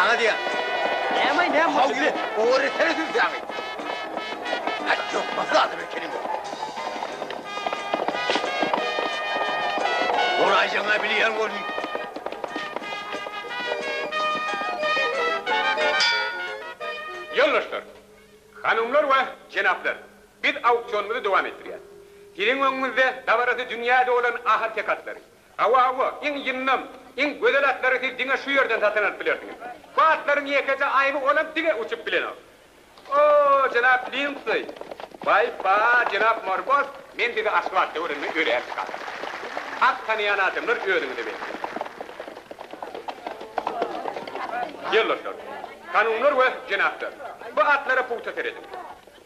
Saňa diýýän. Näme-aý, näme boldy? Haw, owarra etsene sübsäňi. Häý, ýokmasy adam ekeniň. Uraýjagyň-a bilýän welin. Ýoldaşlar, hanymlar we jenaplar, biz auksionymyzy dowam etdirýäs. Siziň öňüňizde dabarasy dünýä dolan ahal-teke atlary. Hawa, hawa, iň ýyndam, iň gözel atlary siz diňe şu ýerden satyn alyp bilersiňiz. Bu atlaryň ýekeje aýby olam diňe uçup bilenok. O, jenap Lindsey! Baý-ba, jenap Morbos, men sizi Aşgabatda görenime örän şat. At tanaýan adamlar özüňize belli. Ýoldaşlar, hanymlar we jenaplar, bu atlara pugta serediň.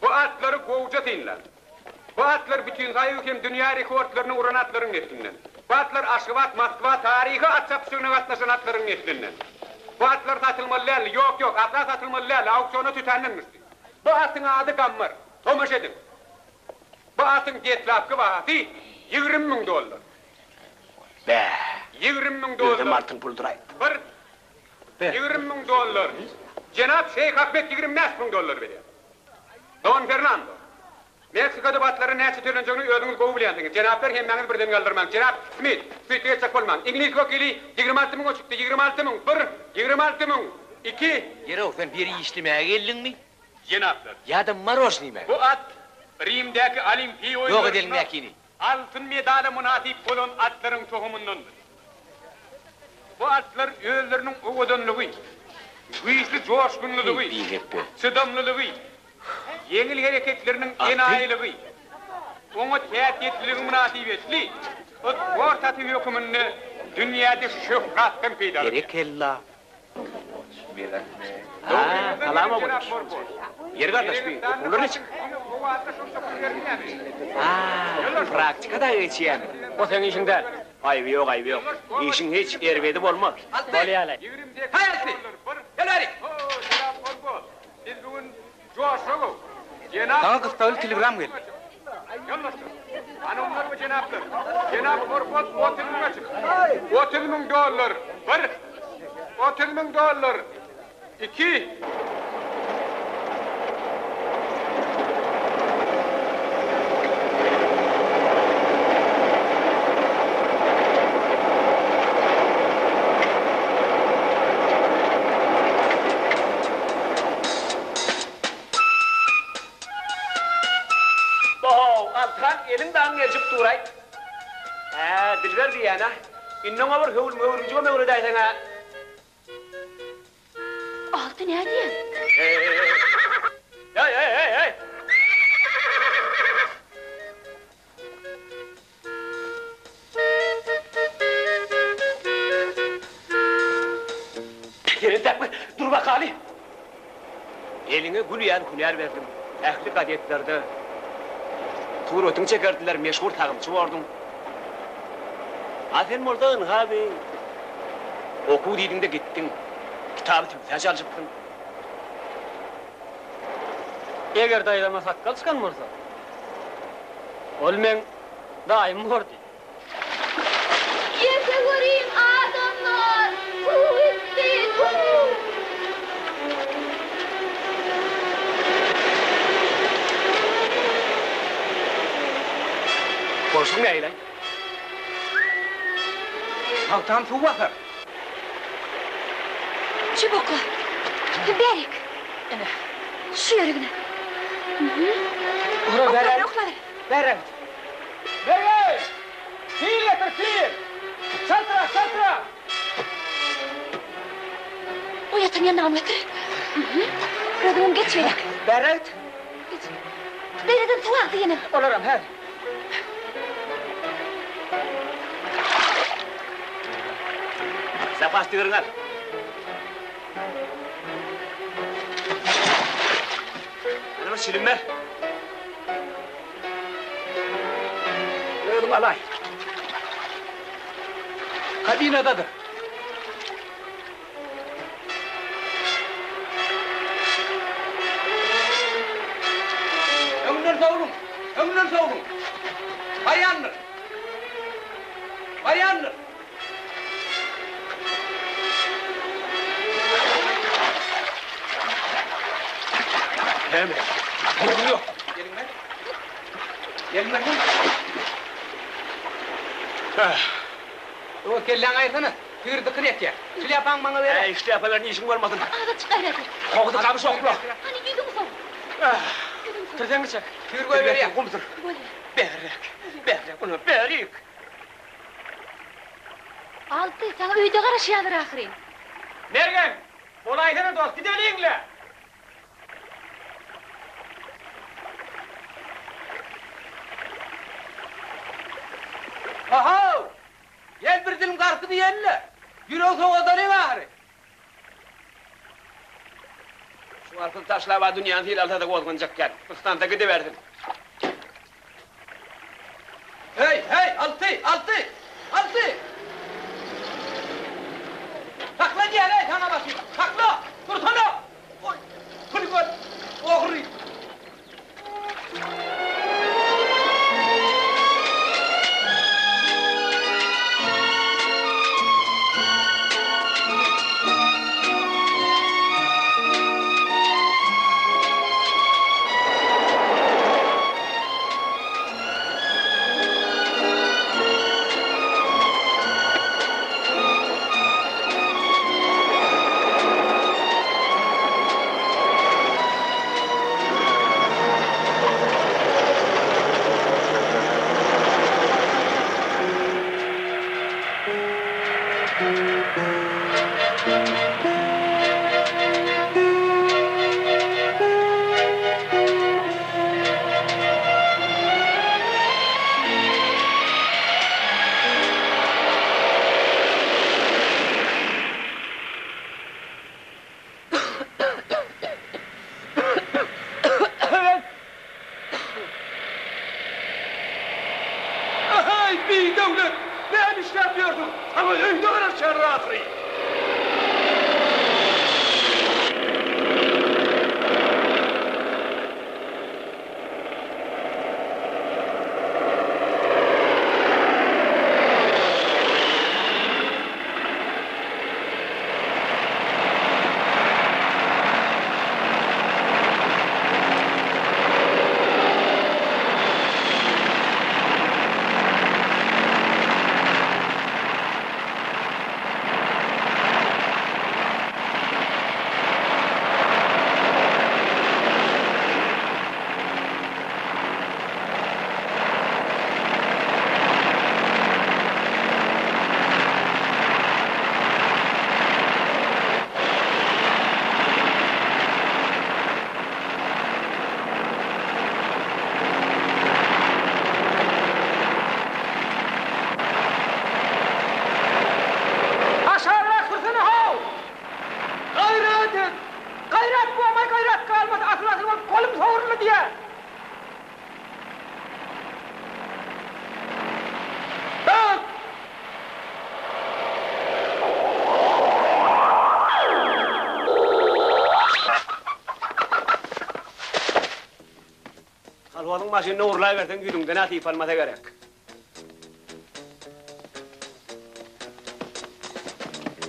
Bu atlary gowuja synlaň. Bu atlar bütinsoýuz hem dünýä rekordlaryny uran atlaryň neslinden. Bu atlar Aşgabat, Moskwa taryhy at çapyşygyna gatnaşan atlaryň neslinden. Bu atlar satylmaly däldi, ýok, ýok, asla satylmaly däldi, auksiona tötänden düşdi. Bu atyň ady Gammar. Tomaşa ediň. Bu atyň deslapky bahasy 20 müň dollar. Bä. 20 müň dollar. Özem altyn puldur-aý. Bir. 20 müň dollar. Jenap Şeýh Ahmet 25 müň dollar berýär. Don Fernando. Meksikada bu atlara näçe tölenjegini özüňiz gowy bilýänsiňiz. Jenaplar hemmäňiz birden galdyrmaň. Jenap Smit, süýtli geçjek bolmaň. Iňlis wekili 26 müňe çykdy. 26 müň, bir, 26 müň, iki. Ýeri-ow, sen bir ýere işlemäge geldiňmi? Jenaplar. Ýa-da marožnyý iýmäge? Bu at Rimdäki Olimpiýa Ýok oýunlarynda edeliňdäkini. altyn medala mynasyp bolan atlaryň tohumyndandyr. Bu atlar özleriniň owadanlygy, güýçli joşgunlylygy, çydamlylygy, ýeňil hereketleriniň enaýylygy, oňat häsiýetliligi mynasybetli sport aty höküminde dünýäde şöhratdan peýdalanýar. Berekella. Ha, salam obadaş. Ýeri gardaş, bi okuwlar niçik? Ha, praktika dagy geçýämi? O seň işiň däl. Aýby ýok, aýby ýok. Işiň hiç erbedi bolmaz. Bolýa-laý. Haý Alty! Gel bärik! Saňa gyssagly telegram geldi. Hanymlar we jenaplar, jenap Horford 30 müňe çykdy. 30 müň dollar, bir. 30 müň dollar, iki. Bo-how, Altyhan, eliň dagyň gelşip dur-aý. Hä, Dilber diýýän-ä. Indi oňa bir höwrüm-höwrümjigem öwredäýseň-ä. Alty nädýäň? Heý, heý, heý, heý! Seredäkmi, dur bakaly. Eliňe gül ýaly hünär berdim. Ähli gazetlerde suratyňy çekerdiler, meşhur sagymçy borduň. A sen bolsa ynha bi okuw diýdiň-de gitdiň. Kitaby sübsä çalşypsyň. Eger daýzama sakgal çykan bolsa, ol meň daýym bordy. Ýeke görüň adamlar, suw gitdi, suw! Bolşuň nähili? Pagtam suw basar. Çüp okla. Berik. Ine. Şu ýerigine. Ura Oklaber, oklaber. Bäräk. Begey! Pil getir, pil! Çaltrak, çaltrak! O ýatan ýanynam getir. Özüňem geç beýläk. Bäräk. Geç. Beýleden suw agdy ýene. Olaram häzir. Zapas tigiriňi al. Hany bir çilim ber. Özüň alaý. Kabinadadyr. Öňden sowluň! Öňden sowluň! Barýandyr! Barýandyr! Näme? Gürrüň ýok. Eliňi ber. Eliňi ber. O kelläňi aýyrsana. Tigir dykyr etýär. Şlýapaňy maňa ber. Äý, şlýapalaryn işiň bolmasyn. Azajyk gaýrat et. Howzy gamyş okla. Hany ýüzüňi sow. Ýüzüňi sow. Tirseňi çek. Tigir goýberýär. Gumdur. Bolýar. Bärräk. Bärräk, ony bärik. Alty, saňa öýde garaşýarlar ahyryn. Mergen, bolaýsana dost, gideliň-le! Ho-how! Gel bir dilim garpyz iýeli-le! Ýüregi sowadalyň ahyry! Şu garpyzy taşlab-a dünýäni sil alsa-da gozganjak däl. Yslansa gidibersin. Heý, heý, Alty, Alty! Alty! Sakla diýýän-eý saňa maşyny! Sakla! Dursana! Oý, huligan, ogry! Ahaý, bidöwlet! Näme işläp ýörsüň? Saňa öýde garaşýarlar ahyry! Aşagrak sürsene-how! Gaýrat et! Gaýrat bolmaý gaýrat galmady, asyl-asyl bolup golum sogruldy diýýär. Bak! Kolhozyň maşynyny ogurlaýberseň ýüzüňden-ä sypalmasa gerek.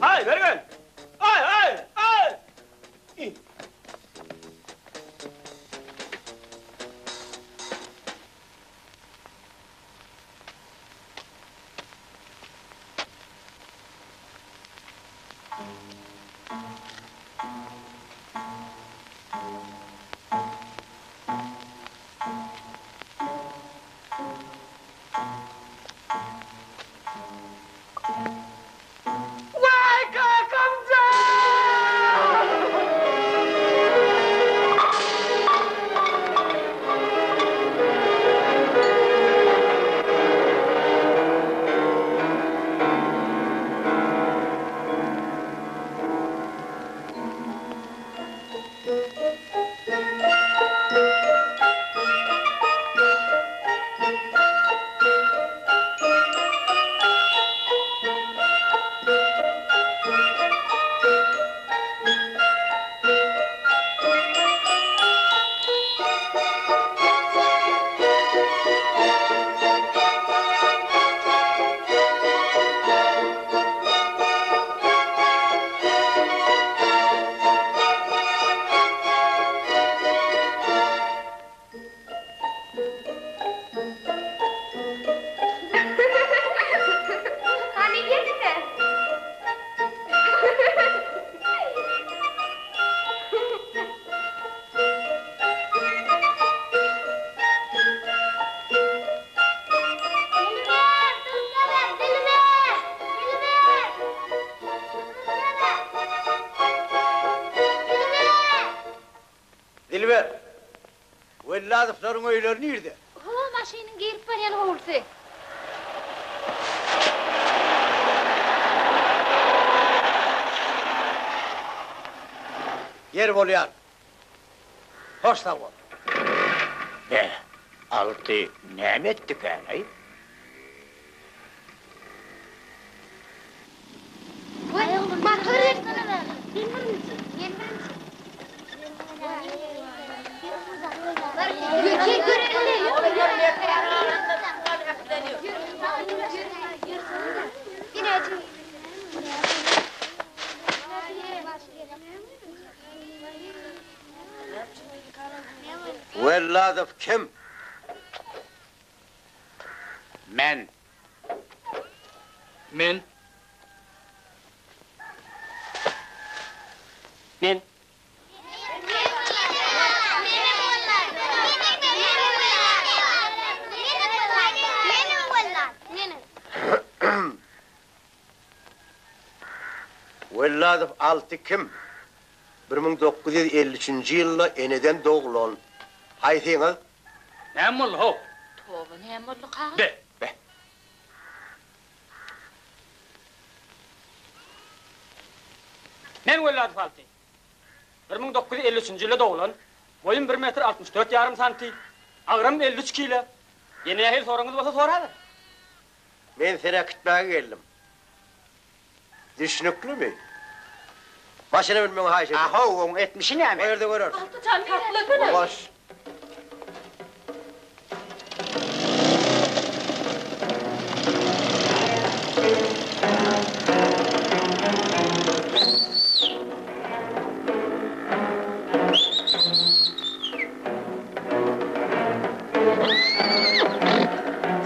Aý, Mergen! Aý, aý, aý! Waý kakam jan! Dilber, Welladowlaryň öýleri nirde? Ho, maşynyň girip barýan howlusy. Ýer bolýar. Hoş sag bol. Beh, Alty näme etdikäň-eý? Welladow kim? Men. Men. Men. Welladow Alty kim? 1953-nji ýylda eneden doglan. Haýsyňyz? Näme boldy how? Toba näme boldy kaga? Be. Be. Men Welladow Alty. 1953-nji ýylda doglan. Boýum bir metr 64 ýarym santi. Agramym 53 kile. Ýene nähili soragyňyz bolsa soraber. Men seni äkitmäge geldim. Düşnüklimi? Maşyna münmegiňi haýyş edýän. A-how, oň etmişi näme? O ýerde görersiň. Alty jan saklasana. Boş.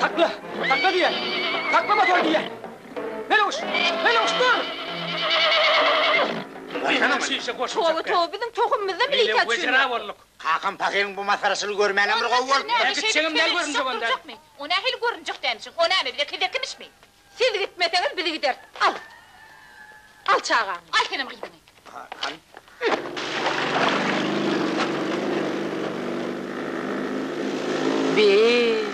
Sakla! Sakla diýýän! Sakla motory diýýän! Meleguş! Meleguş dur! Toba toba biziň tohumymyzda milisiýa düşünýär. Kakam pahyryň bu masgaraçylygy görmänem bir gowy bolupdyr. Gitjegem däl görünjek onda. O nähili görünjek dälmişiň? O näme bize kezekmişmi? Siz gitmeseňiz biz gideris. Al. Al çagaňy. Al senem gyzyňy. Hany? Be.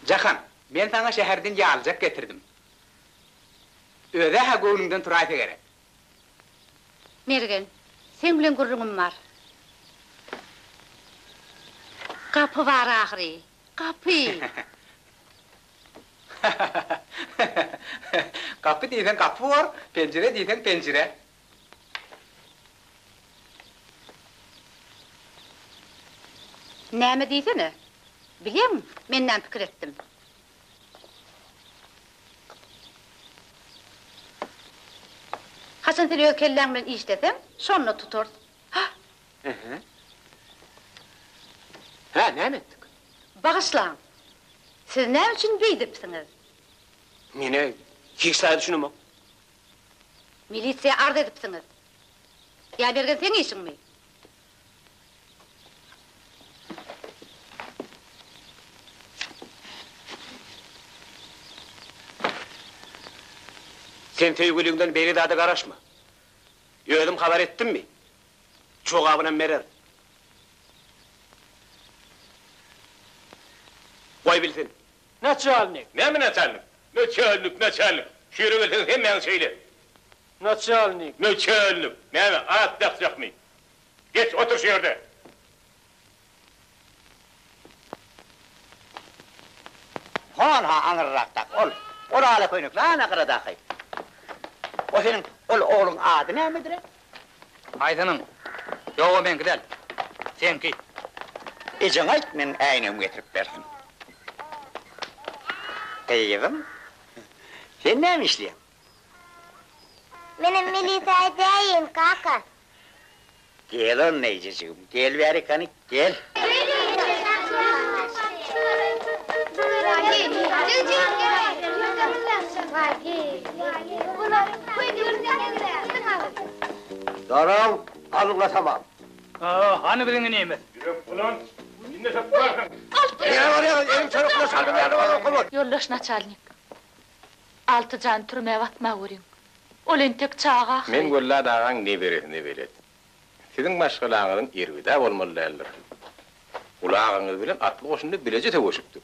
Jahan, men saňa şäherden ýalyjak getirdim. Öz-ä-hä göwnüňden turaýsa gerek. Mergen, seň bilen gürrüňim bar. Gapy bar ahyry, gapy! Gapy diýseň gapy bor, penjire diýseň penjire. Näme diýsene? Bilýäňmi, men näme pikir etdim? Haçan sen öz kelläň bilen işleseň, şonda tutarys. Hah! Hä? Hä, näme etdik? Bagyşlaň! Siz näme üçin beýdipsiňiz? Men-ä hiç zada düşünemok. Milisiýa arz edipsiňiz. Ýa Mergen seň işiňmi? Sen söýgüliňden beýle zada garaşma. Özüm habar etdimmi, jogabynam bererin. Goý bilsin. Naçalnik. Näme naçalnik? Naçalnik, naçalnik. Şu ýere gelseňiz hemmäňiz şeýle. Naçalnik. Naçalnik. Näme, at dakjakmy? Geç, otur şu ýerde. Hon-ha aňyrrakdaky ol. Ol ala köýnekli ana gyradaky. O seniň ol ogluň ady nämedir-ä? Haýsynyň? Ýok, o meňki däl. Seňki. Ejeňe aýt, meniň äýnegimi getirip bersin. Gyzym, sen näme işleýäň? Menem milisiýa edäýin, kaka. Gel onda ejejigim, gel bäri hany, gel. Daraň, alyň-a tamam. Hany biziň inimiz? Ýürek bulanç. Indi sypmarsyň. Alty! Nirä barýaňyz, eliň çörek bilen şalgam ýaly bolar okumaz. Ýoldaş naçalnik, Altyjany türmä basma görüň. Ol entek çaga ahyry. Men Wellat agaň neberesine belet. Siziň maşgalaňyzyň erbed-ä bolmaly däldir. Uly agaňyz bilen atly goşunda bileje söweşipdik.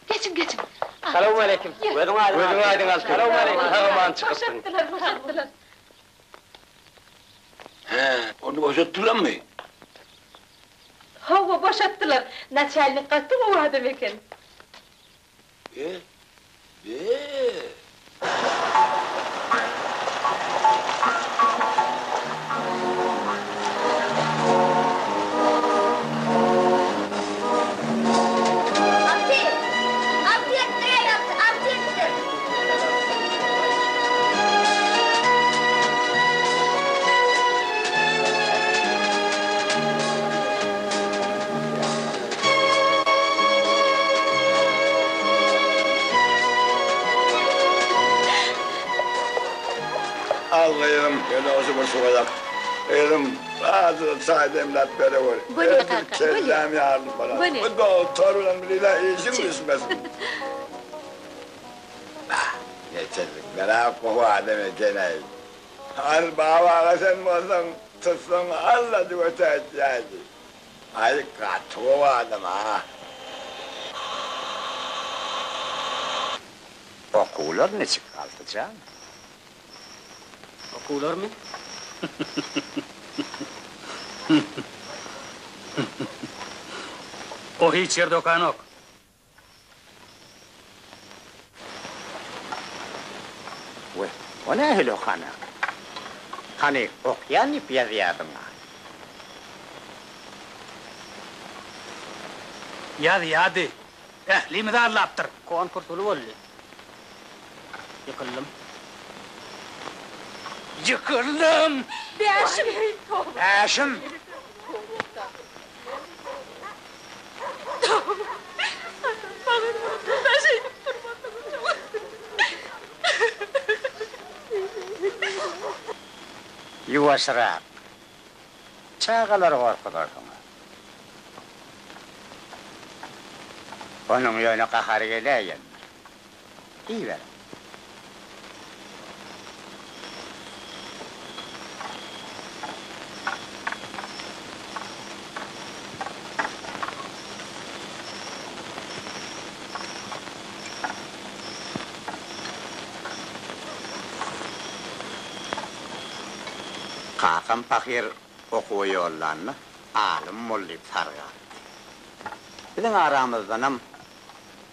Geçiň, geçiň. Salowmaleýkim. Gözüň aýdyň. Gözüň aýdyň Alty. Salowmaleýkim. Sag-aman çykypsyň. Boşatdylar, boşatdylar. Hä, ony boşatdylarmy? Hawa, boşatdylar. Naçalnik gaty gowy adam eken. Be, be. Alty! Alty ýetdir, alty, alty ýetdir! Al gyzym, ýöne şu bir suwa ýak. Gyzym, azajyk çaý demläp berewer. Bolýa kaka, bolýa. Kelläm ýarylyp barar. Bolýa. Bu dogtor bilen birine işiň düşmesin. Bah, neçirlikler-ä gowy adam eken-eý. Hany Baba aga sen bolsaň, tutsaň allajyk ötäýtýädi. Aý gaty gowy adam a. Okuwlar niçik Altyjan? Okuwlarmy? O hiç ýerde okanok. We, o nähili okanak? Hany, okýan diýip ýazýardyň-a. Ýazýardy. Ählimizi aldapdyr. Konkurs uly boldy. Ýykyldym. Ýykyldym! Bäşim! Bäşim! Ýuwaşrak. Çagalary gorkuzarsyňyz. Onuň ýöne gahary geläýendir. Iýiberiň. Kakam pahyr okuwa ýollanda alym bol diýip sargapdy. Biziň aramyzdanam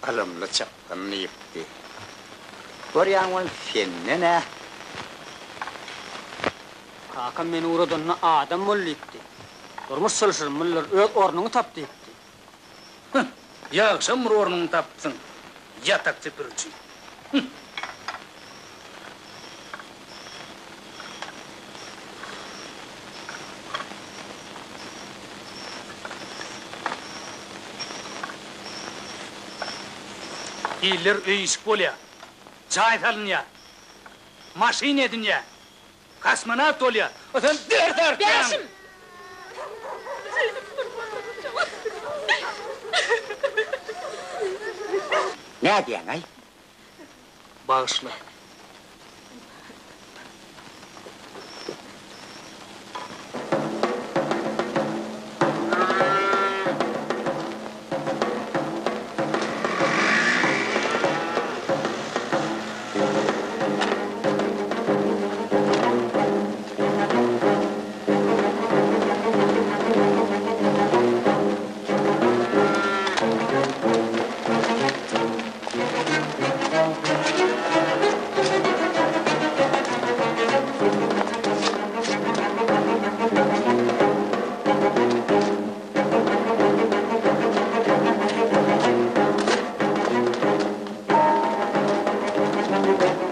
Ylymly çykgyn diýipdi. Görýäň ol senden-ä. Kakam meni ugradanda adam bol diýipdi. Durmuş çylşyrymlydyr, öz ornuňy tap diýipdi. Hüh, ýagşam bir ornuňy tapypsyň, ýatak süpüriji. Hüh. Iller öý-işik bolýar, jaý salynýar, maşyn edinýär, kosmonawt bolýar, a sen ders artýaň! Bäşim! Nädýäň-aý? Bagyşla.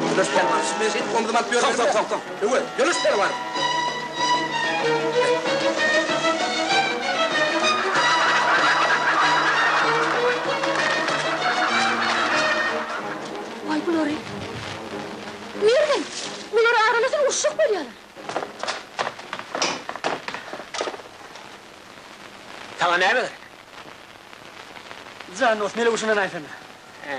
Ýoldaş Pälwan, siz meni şeýdip omzuma alyp ýörmeli. Soň, soň, soň. Öwez, ýoldaş Pälwan! Waý bulary. Mergen, olar aralaşan uruşjak bolýarlar. Saňa näme gerek? Jan dost, Meleguşuny aýtsana. Hä.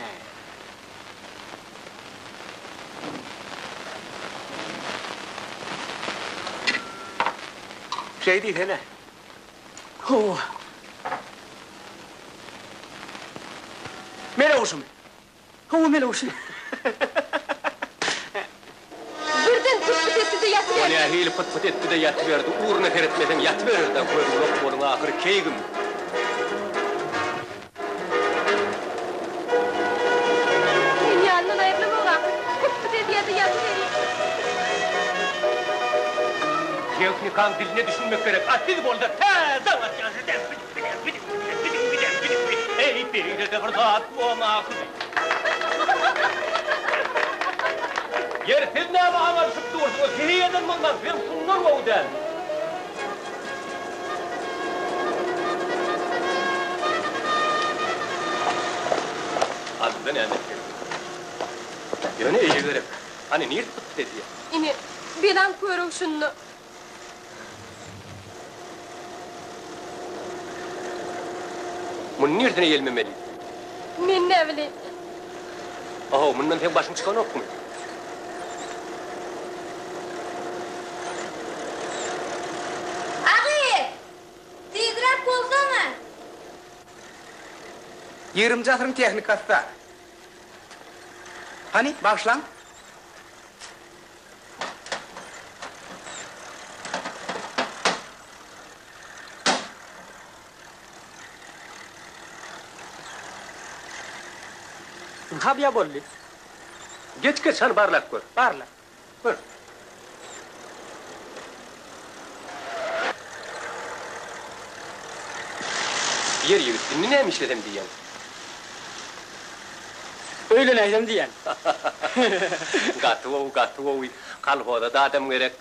Şeý diýsene. Hawa. Meleguşumy? Hawa, Meleguşy. Birden pyt-pyt etdi-de O ýatyberdi. nähili pyt-pyt etdi-de ýatyberdi, ugruna seretmeseň ýatyberer-dä, göz-gulak boluň ahyry keýgim. Men ýanyndan aýrylamok ahyry, pyt-pyt edýär-de ýatyberýär. Tehnikaň diline düşünmek gerek, a siz bolsa täze atýan Eý, beýle-de bir zat bom ahyry. Ýeri, siz näme aňalyşyp dursuňyz, sizi eden bolmaz, men şundan gowy däl. Alynda näme etmeli? Ýöne eýe gerek. Hany, nirde pyt-pyt edýär? Ine, belaň körügi şunda. Muny nirdine ýelmemeli? Men näbileýin. Ahow, mundan seň başyň çykanokmy? Agy! Tizräk bolsana! Ýigriminji asyryň tehnikasy-da. Hany, bagyşlaň. Ynha bia boldy. Geç geç hany barlap gör. Barla. Gör. Ýer ýigit, indi näme işlesem diýýäň? Öýlenäýsem diýýän. Gaty gowy, gaty gowy. Kolhoza-da adam gerek.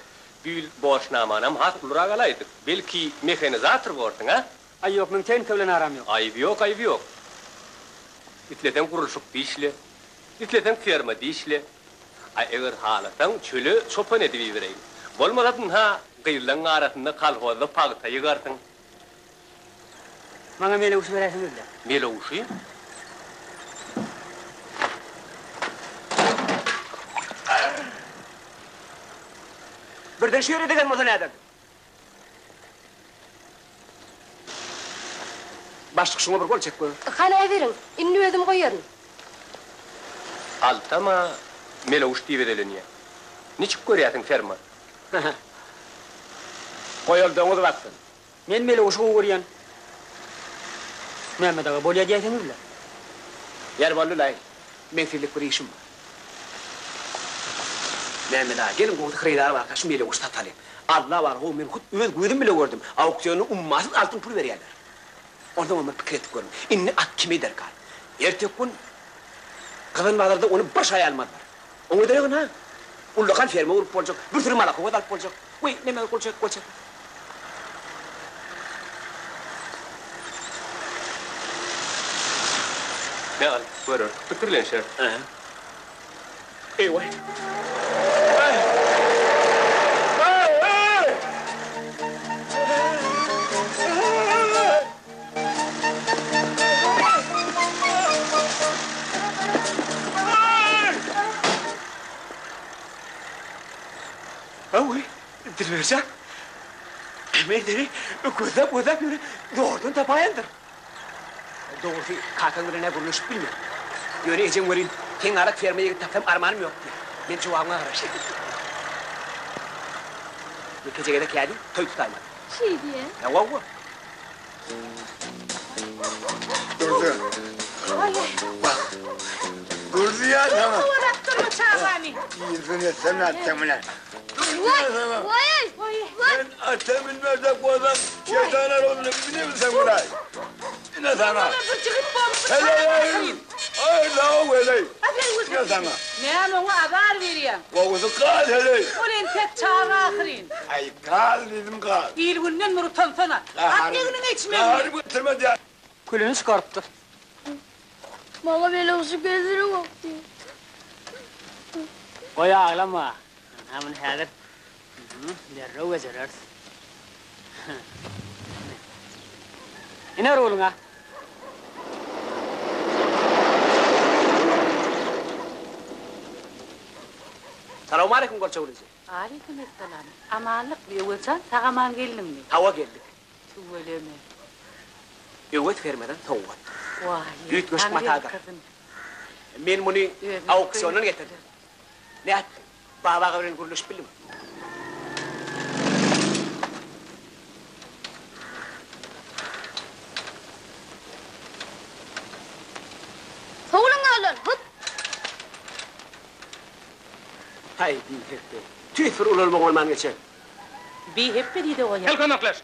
Bu ýyl borçnamanam has ulurak alaýdyk. Belki, mehanizator borsuň, a? Aý ýok, meň tehnika bilen aram ýok. Aýby ýok, aýby ýok. Isleseň gurluşykda işle, isleseň fermada işle. A eger halasaň, çöle çopan edip ibereýin. Bolmasa, ynha, gyzlaň arasynda kolhozda pagta ýygarsyň. Maňa melewşi beräýseňizle. Melewşi? Birden şu ýere degen bolsa näderdiň? Başlyk şuňa bir gol çek gör. Hany äberiň, indi özüm goýaryn. Altama melewş diýip ezelenýär. Niçik görýärsiň ferma? Goý ol doňuz baksyn. Men melewşi gowy görýän. Mämmet aga, bolýa diýäýseňiz-le. Ýer boldy-laý. Meň sizlik bir işim bar. Mämmet aga, geliň gowusy hyrydar barka şu melewşi satalyň. Alla bar, how, men hut öz gözüm bile gördüm. Auksionda ummasyz altyn pul berýärler. Onsoňam bir pikir edip görüň. Indi at kime derkar? Erteki gün Gyzan bazarda ony bir şaý almazlar. Oňa deregine ullakan ferma gurup boljak, bir süri malakowoz alyp boljak. Wiý, neme gol çek, gol çek. Me al, göreris, pikirlenişeris. Eý-waý. Hawa, Dilberjan. Men seni gözläp-gözläp ýöne zordan tapaýandyr. Dogrusy, kakaň bilen-ä gürleşip bilmen. Ýöne ejeň welin, seň ýalak ferma ýigit tapsam armanym ýok diýýär. Men jogabyňa garaşýan. Ýekeje gezek ýa diý, toý tutaýmaly. Şeý diýýä? Hawa. Durdy. Bak. Durdy ya sana. Kowalap durma çagany. Ýüzüne sen atdyň bilen. Waý! Waý! Waý! Sen ata bilmezek bolsaň, şeytana rolunu bilir misin bulay? Ine sana. Bir jigit bolmuş. Hele hayır. Hayır la o hele. Ine sana. Näme oňa azar berýäň? Gowusy kal hele. Ol entek çaga ahyryn. Ay kal dedim kal. Il-günden bir utansana. At egniňe içmegini. Gaharym getirme diýär. Külüni çykarypdyr. Maňa beloguşy gezdirip okdy. Goý aglama. Ynha muny häzir derrew bejereris. Ine ruluňa. Salowmaleýkim Golçagül eje. Aleýkim essalam. Amanlyk, Öwezjan, sag-aman geldiňmi? Hawa, geldik. Tüweleme. Öwez fermadan sowgat. Waý, Üýtgeşik matadyr. Men muny auksiondan getirdim. Nätdiň? Baba aga bilen gürleşip bildiňmi? Sowulyň ýoldan, hut! Haý, bihepbe. Tüýs bir ulalma bolman geçen. Bihepbe diýde goýar. Gel kömekleş.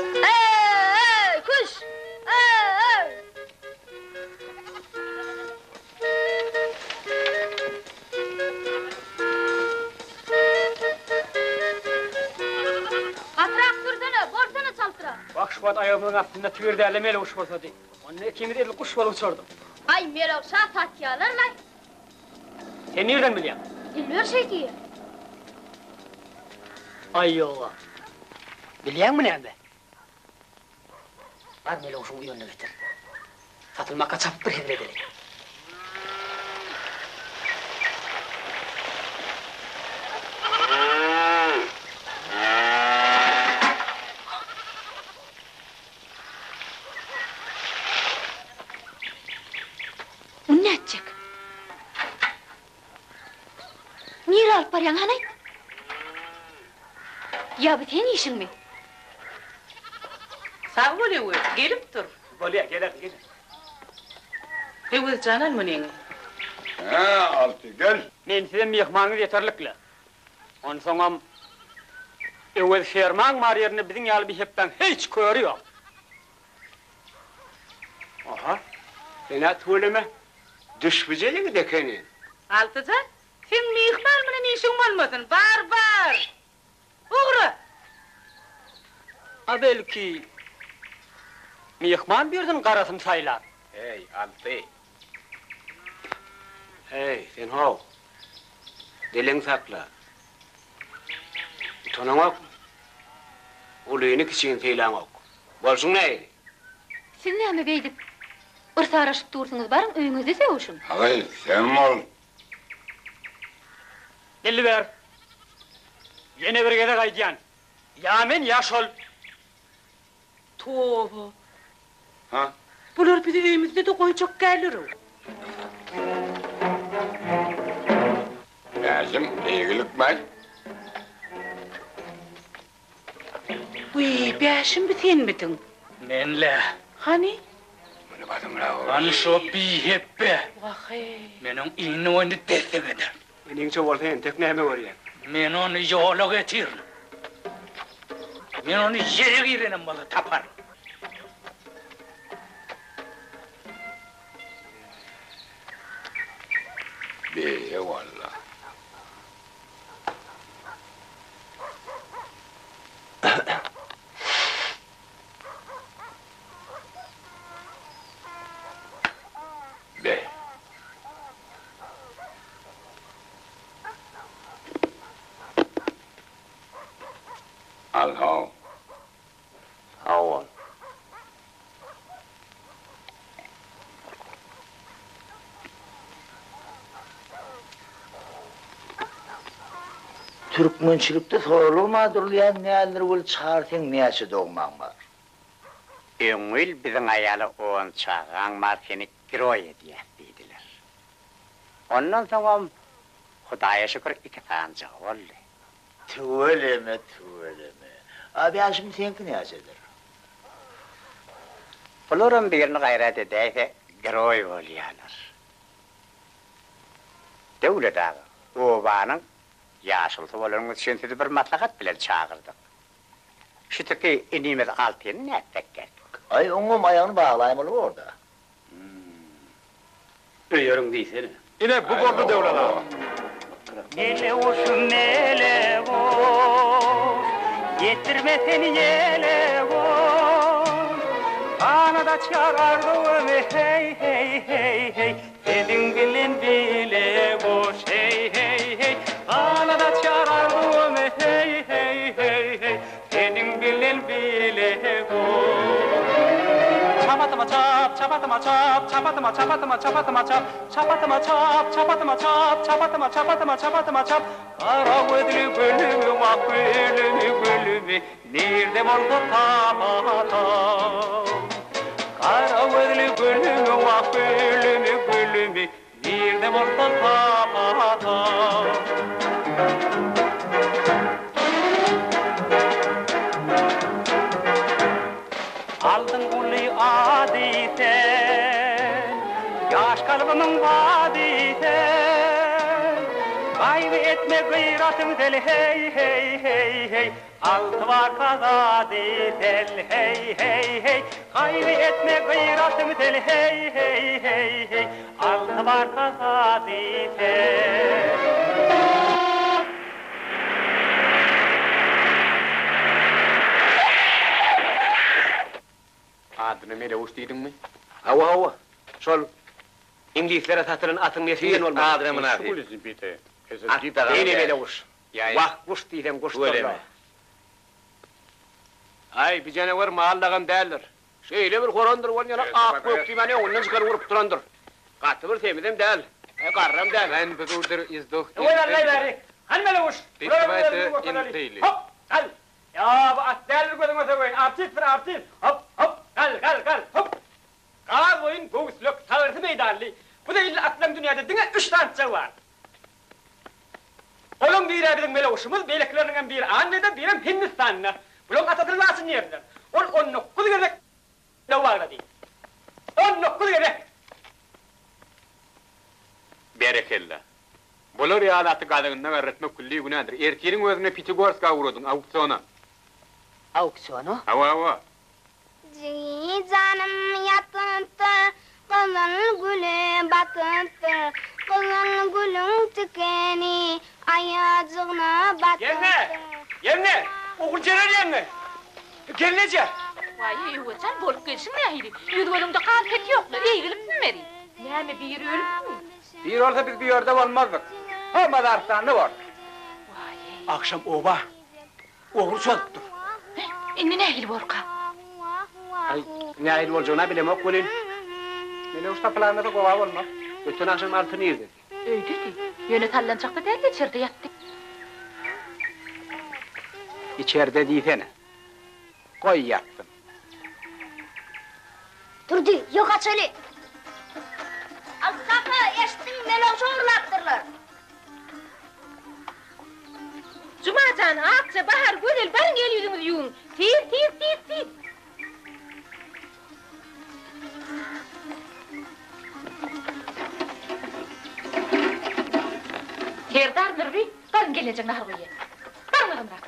Eý, küş! Eý! Gatyrak sürsene, bolsana çaltrak. Wah, şu wagt aýagymyzyň astynda tigir däl-de meleguş bolsady. Onda ikimiz edil guş bolup uçardyk. Aý, melewşa satýalar-laý. Sen nirden bilýäň? Iller şeý diýýär. Aý, ýog-a. Bilýäňmi näme? Bar melewşiň uýanyny getir. Satylmaka çapyp bir hezil edeli. Muny nätjek? Nirä alyp barýaň, hany aýt? Ýa bu seň işiňmi? Sag bol Öwez, gelip dur. Bolýa, geler, geler. Öwez jan al munyňy. Hä, Alty, gel. Men size myhmanyňyz ýeterlik-le. Onsoňam Öwez fermaň bar ýerinde biziň ýaly bihepbäň hiç köri ýok. Aha, sen-ä tüweleme, düşbüje ýigit ekeniň. Altyjan, seň myhman bilen işiň bolmasyn, bar, bar! Ugra! A belki, myhman birisiniň garasyny saýlar? Heý, Alty! Heý, sen how! Diliňi sakla! Utanaňokmy? Ulyny-kiçini sylaňok. Bolşuň nähili? Siz näme beýdip, yrsaraşyp dursuňyz, baryň öýüňizde sögüşiň. Haý, sen bol. Belli ber. Ýene bir gezek aýdýan, ýa men, ýa şol. Toba! Ha? Bular bizi öýümizde-de goýjak däldir-ow. Bäşim, eýgilikmi? Wiý, Bäşim bi senmidiň? Men-le. Hany? Muny basymrak Hany şo bihepbe? Wah-eý. Men oň iňini boýnuny dessek ederin. Iniňçe bolsa entek näme görýäň? Men ony ýola getirin. Men ony ýere girenem bolsa taparyn. Beýle walla. Be. Al how. Sag bol. Türkmençilikde soralygma durulýan däldir weli Çary seň näçe dogmaň bar? Öňňil biziň aýala on çagaň bar seni giroý edýäs diýdiler. Ondan soňam Hudaýa şükür iki sanjygy boldy. Tüweleme tüweleme. A Bäşim seňki näçedir? Bularam birini gaýrat edäýse giroý bolýalar. Döwlet aga, obanyň ýaşulusy bolanyňyz üçin sizi bir maslahat bilen çagyrdyk. Şu tüki inimiz Altyny nätsek gerek? Aý oňam aýagyny baglaýmaly borda. Öýeriň diýsene. Ine, bu boldy Döwlet aga. Meleguş, meleguş, Ýetirme sen ýele goş. açýar arzuwymy heý heý heý heý Seniň bilen bile goş heý heý heý Ganat açýar arzuwymy heý heý heý heý Seniň bilen bile goş. Çap atyma çap, çap atyma çap, çap atyma çap atyma çap atyma çap, Çap atyma çap, çap atyma çap, çap atyma çap atyma çap atyma çap, Gara gözli gülümi wah gülümi gülümi Nirde bolsa tapatam. Gara gözli gülümi wah gülümi gülümi Nirde bolsa tapatam. Aldyň uly ady sen, Ýaş kalbymyň bady sen. Gaýgy etme gyratyň sel heý heý heý heý Alty bar kazady sel heý heý heý Gaýgy etme gyratyň sel heý heý heý heý Alty bar kazady sel. Adyna Meleguş diýdiňmi? Hawa, hawa. Şol iňlislere satylan atyň neslinden bolmaly. Adyna mynasyp. Atda ene Meleguş. Wah, guş diýseň guşdur-la. Aý, bi janawer mal dagam däldir. Şeýle bir horandyr ol ýaly ak-gök diýmän öňünden çykany urup durandyr. Gaty bir semizem däl, garram däl. Öwez allay bäri. Hany Meleguş, bulara bir özümizi görkezeli. Hop, gal! Ýa, bu at däldir gözüňe söweýin, artistdir, artist! Hop, hop, gal, gal, gal, hop! Gaz boýun, göwüslek, sagrysy meýdanly, bu zeýilli atlaň dünýäde diňe üç sanyjagy bar. Olaň biri-ä biziň Meleguşumyz, beýlekileriniňem biri Angliýada, birem Hindistanda. Bulaň atasyny laçyn ýerinden. Ol 19 gezek daw baglady. 19 gezek! Berekella. Bular ýaly aty gazagynda garratmak külli günädir. Ertiriň özünde Pýatigorska ugradyň, auksiona. Auksiona? Hawa, hawa. Jigi janym ýatypdyr, gyzyl güle batypdyr, Gyzyl gülüň tikeni aýajygna Ýeňňe! batypdyr. Ýeňňe! Oguljeren ýeňňe! Gelneje! Waý, Öwezjan, bolup gelşiň nähili? Ýüz-gözüňde gan-pet ýok-la, eýgilipmi meri? Näme, biri ölüpmi? Biri bolsa biz bu ýerde bolmazdyk. Ho, mazarystanda bordyk. Agşam oba Ogry çozupdyr. Indi nähili borka? Aý, nähili boljagyny-a bilemok welin. Meleguş tapylaýmasa gowa bolmaz. Öten agşam Alty nirdedi? Öýdedi. Ýöne sallançakda däldi, içerde ýatdy. Içerde diýsene. Goý ýatsyn. Durdy, ýok açaly. Alty kaka, eşitdiňmi, Meleguş ogurlapdyrlar. Juma jan, Akja, Bahar, Gözel, baryň el-ýüzüňizi ýuwuň. Tiz, tiz, tiz, tiz. Serdar, Nurby, baryň gelnejeň nahar goýýa. Baryň agymrak.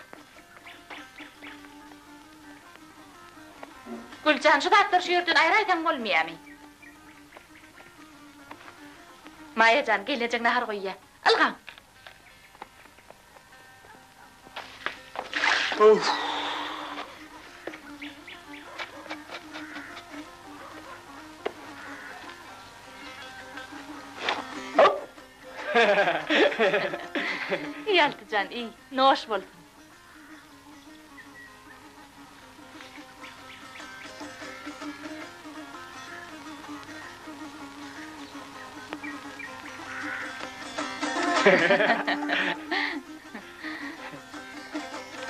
Güljan, şu zatlary şu ýerden aýraýsaň bolmaýamy? Maýa jan, gelnejeň nahar goýýa. Ylgaň! Iý, Altyjan, iý, noş bolsun.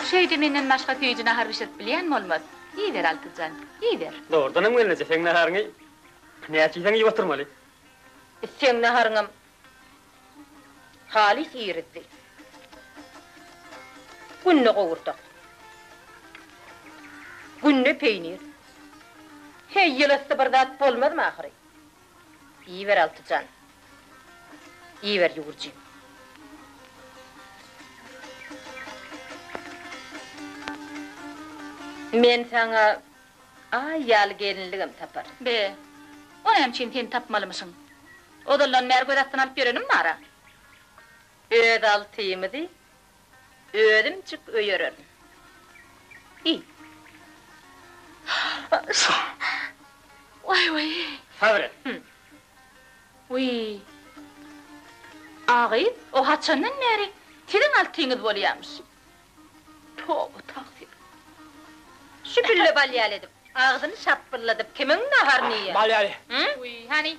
Şeýde menden başga süýji nahar bişirip bilýän bolmaz. Iýiber, Altyjan, iýiber. Dogrudanam gelneje, seň naharyňy näçe iýseň iýip oturmaly. Seň naharyňam Halys irizdi. Günde gowurdak. Günde peýnir. Heý, ýylasy bir zat bolmazmy ahyry? Iýiber, Altyjan. Iýiber, ýüwürjim. Men saňa Aý ýaly gelinligem taparyn. Be, o näme üçin sen tapmalymyşyň? Ozaldan bäri göz astyna alyp ýörenim bar-a. Öz altymyzy özümjik öýererin. Iý. Waý waý. Sabyr et. Wiý. A gyz, o haçandan bäri siziň altyňyz bolýamyş? Toba tagsyr. Şu pille bal ýaly edip, agzyny şapbylladyp kimiň naharyny iýýär? Bal ýaly. Wiý, hany,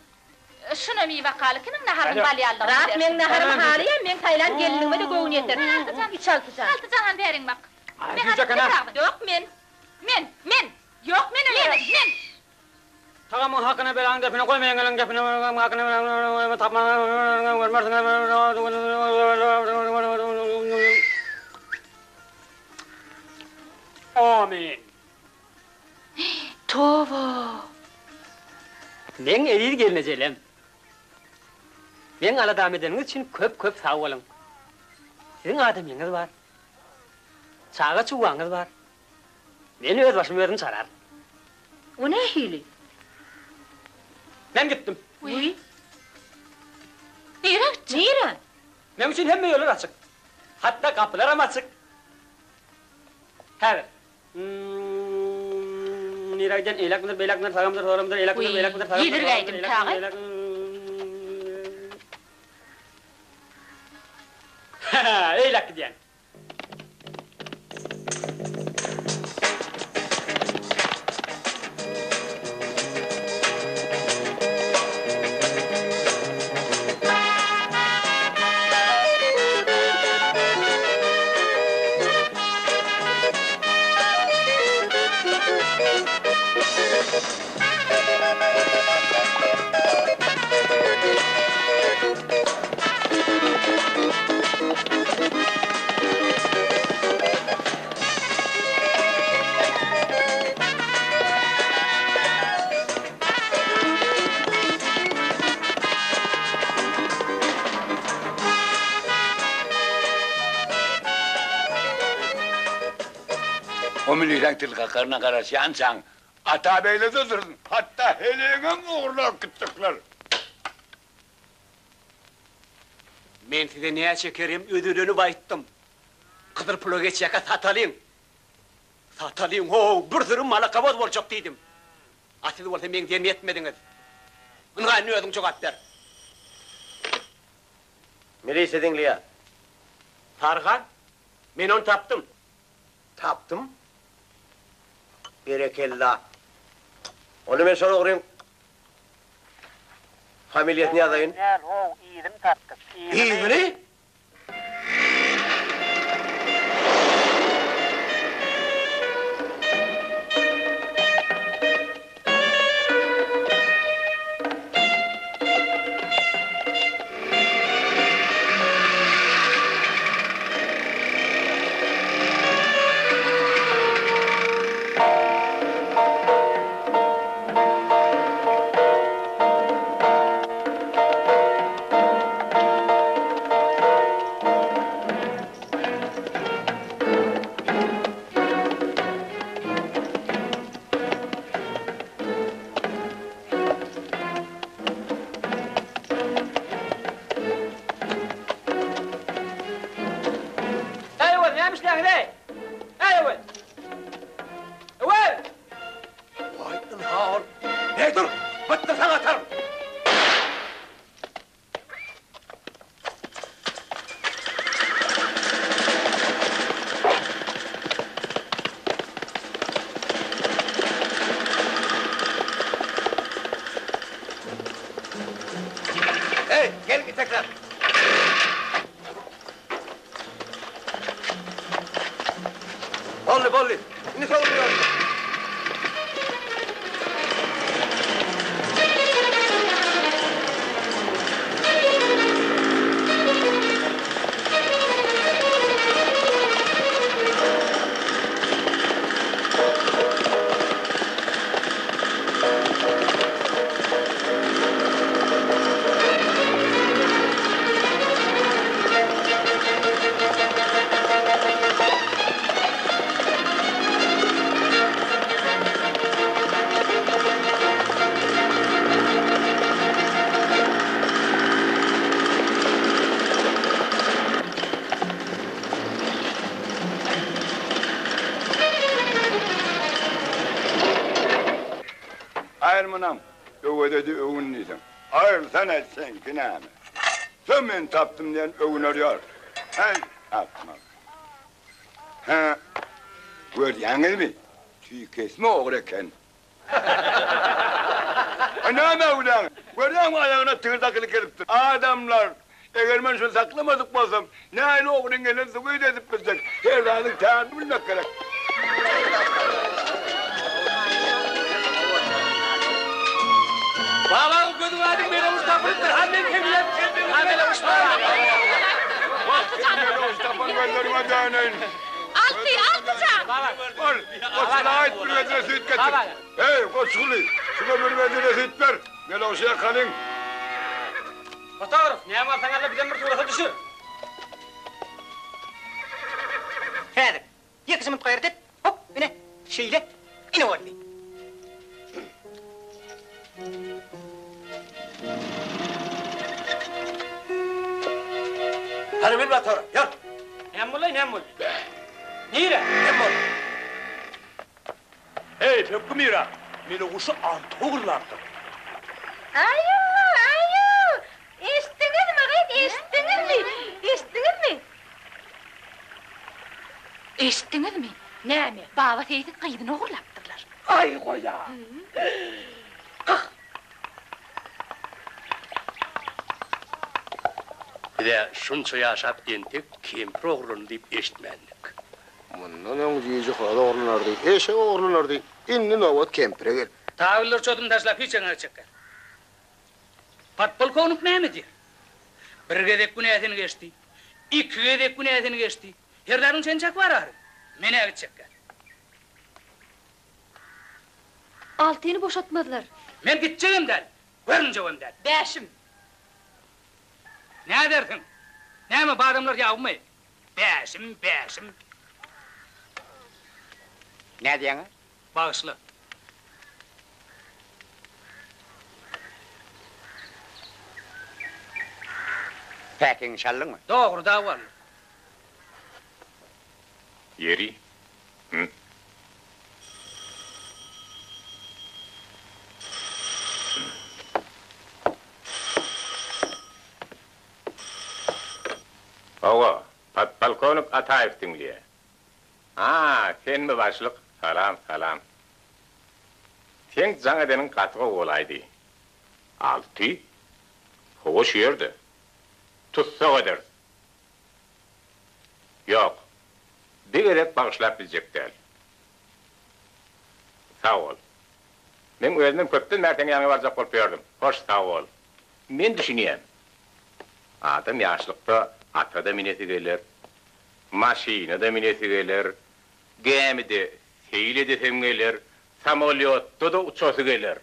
şunam iý bakaly, kimiň naharynyň bal ýalydygyny bilersiň. Ras meň naharym halaýar, meň saýlan gelnigime-de göwün ýeter. Iç Altyjan. Altyjan hany bäriň bak. Ýok men. Men! Men! Ýok men öýerem! Men! Tagamyň hakyna belaň depine goýma ýeňňeleň gepine hakyna belaň tapma görmersiň Amin. Toba! Meň eziz gelnejelem. Meň aladamy edeniňiz üçin köp köp sag boluň. Siziň adamyňyz bar. Çaga çugaňyz bar. Men öz başymy özüm çararyn. O nähili? Men gitdim. Wiý. Nirä gitjek? Nirä? Meň üçin hemme ýollar açyk. Hatda gapylaram açyk. Häzir. Nirä gidýän? Eýläkmidir, beýläkmidir, sagamydyr, solamydyr, eýläkmidir, beýläkmidir, sagamydyr, Ýedirgäýdim tagy. Hä-hä, eýläk gidýän. O milisäň til kakaryna garaşýançaň, Atabeýle-de dursun, hatda heleýiňem ogurlap gitjekler. Men size näçe kerem özelenip aýtdym. Gyzyl pula geçýärkä satalyň. Satalyň, ho-ow, bir süri malakaboz boljak diýdim. A siz bolsa meň diýenimi etmediňiz. Ynha, indi özüň jogap ber. Milisiýa diňleýär. Saryhan, men ony tapdym. Tapdym. Berekella. Onda men şol ogryň familiýasyny ýazaýyn. Däl, how, yzyny tapdyk, yzyny. Yzyny? Eý öwez, näme işleýäňiz-eý? Eý öwez! Öwez! Waý, ynha ol. Eý, dur! Bytdyrsaň ataryn! Eý, geliň itekler! Boldy, boldy. Indi sowulýarys. däl munam. Öwezedi öwün diýseň. Aýrylsana seňki näme? Şo men tapdym diýen öwüner ýör. Häý, akmak. Hä, görýäňizmi? Tüýkesme ogry eken. A näme öwläň? Görýäňmi aýagyna tigir dakylyp gelipdir. Adamlar, eger men şuny saklamadyk bolsam, nähili ogryň gelenini subut edip biljek. Her zadyň tärini bilmek gerek. Babaň gözüň aýdyň Meleguş tapylypdyr. Han men keminem. Han Meleguş bar. Wah, seniň Meleguş tapan gözleriňe döneýin. Alty, Altyjan! Bar, Goçgula aýt, bir bedre süýt getir. Heý, Goçguly, şuňa bir bedre süýt ber. Melewşe ýakalyň. Fotograf, näme alsaň al-da bizem bir surata düşür. Häzir, ýekeje minut gaýrat et. Hop, ine, şeýle, ine boldy. Hany bil motora, ýör! Näme boldy, näme boldy? Nire? Näme boldy? Heý, Pökgi Mira, Meleguşy Alty ogurlapdyr. Aýu, aýu! Eşitdiňizmi, gyz, eşitdiňizmi? Eşitdiňizmi? Eşitdiňizmi? Näme, Baba seýsiň gyzyny ogurlapdyrlar. Aý, goýa! Gyh! Biz-ä şunça ýaşap entek kempir ogurlandy diýip eşitmändik. Mundan öň jüýje horaz ogurlanardy, eşek ogurlanardy, indi nobat kempire geldi. Tabyllar çoduny taşlap hiç ýeňňe çekýär. Podpolkownik näme diýer? Bir gezek günäsini geçdi, iki gezek günäsini geçdi. Serdaryň çeni çak bar ahyry. Men-ä gitjekgä. Altyny boşatmazlar. Men gitjegem däl, görünjegem däl. Bäşim. Nädersiň? Näme, bu adamlar ýabymy? Bäşim, bäşim. Nädýäň-ä? Bagyşla. Päkiňi çaldyňmy? Dogry dawaly. Ýeri, hü. Hawa, podpolkownik Ataýew diňleýär. A, senmi başlyk? Salam, salam. Seň jaň edeniň gaty gowy bolaýdy. Alty? Hawa, şu ýerde. Tussag ederis. Ýok. Bir gezek bagyşlap biljek däl. Sag bol. Meň özümem köpden bäri seň ýanyňa barjak bolup ýördüm. Hoş, sag bol. Men düşünýän. Adam ýaşlykda ata-da minesi geler, maşyna-da minesi geler, gämide seýil edesem geler, samolýotda-da uçasy geler.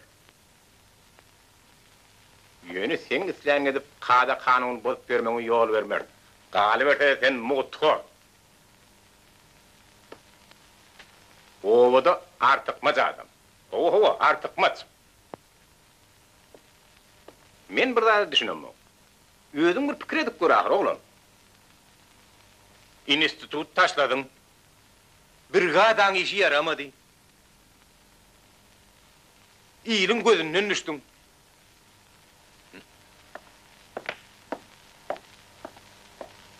Ýöne seň isläniňi edip kada-kanuny bozup ýörmegiňe ýol bermerin. Galyberse-de sen mugthor. Obada artykmaç adam. Hawa, hawa, artykmaç. Men bir zada düşünemok. Özüň bir pikir edip gör ahyry, oglan. Institut taşladyň. Brigadaň işi ýaramady. Iliň gözünden düşdüň.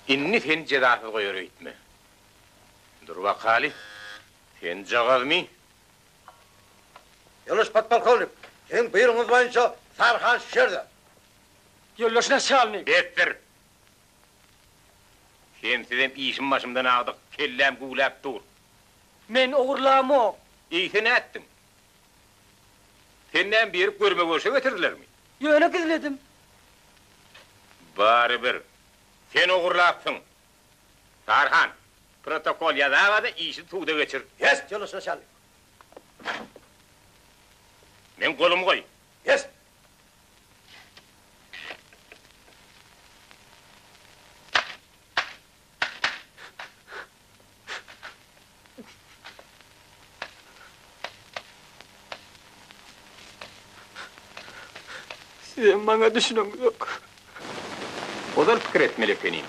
Indi seni jezasyz goýar öýtme. Dur bakaly, senjagazmy? Ýoldaş podpolkownik, siziň buýrugyňyz boýunça Saryhan şu ýerde. Ýoldaş naçalnik. Besdir! Sensizem işim başymdan agdyk, kelläm güwläp dur. Men ogurlamok. Eýse nätdiň? Sen näme berip görme-görşe getirdilermi? Ýöne gizledim. Barybir, sen ogurlapsyň. Saryhan, protokol ýazaga-da işi suda geçir. Ýest, ýoldaş naçalnik. Meň golumy goý. Ýest! Sizem maňa düşüneňizok. Ozal pikir etmeli ekeniň.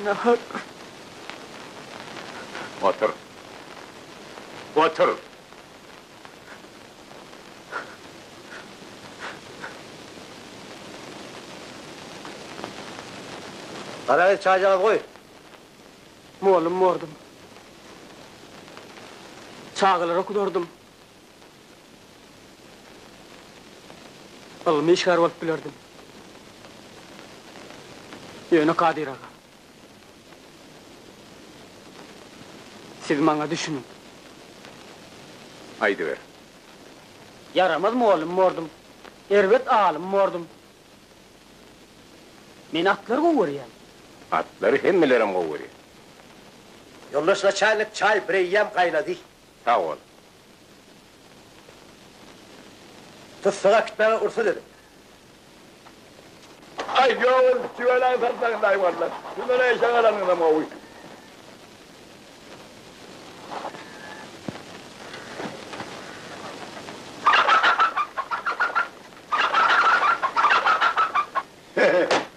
Nahak. Otur. Otur! Gara gyz çaýjagaz goý. Mollum bordum. Çagalar okudardym. Ylmy işgär bolup bilerdim. Ýöne Kadyr aga. Siz maňa düşüniň. Aýdyber. Ýaramaz mugallym bordum. Erbet alym bordum. Men atlary gowy görýän. Atlary hemmelerem gowy görýär. Ýoldaş naçalnik çaý bireýýäm gaýnady. Sag bol. Tussaga äkitmäge rugsat ediň. Aý ýok ol tüweleý satsaňyz-aý walla. Şundan eşek alanyňyzam gowy.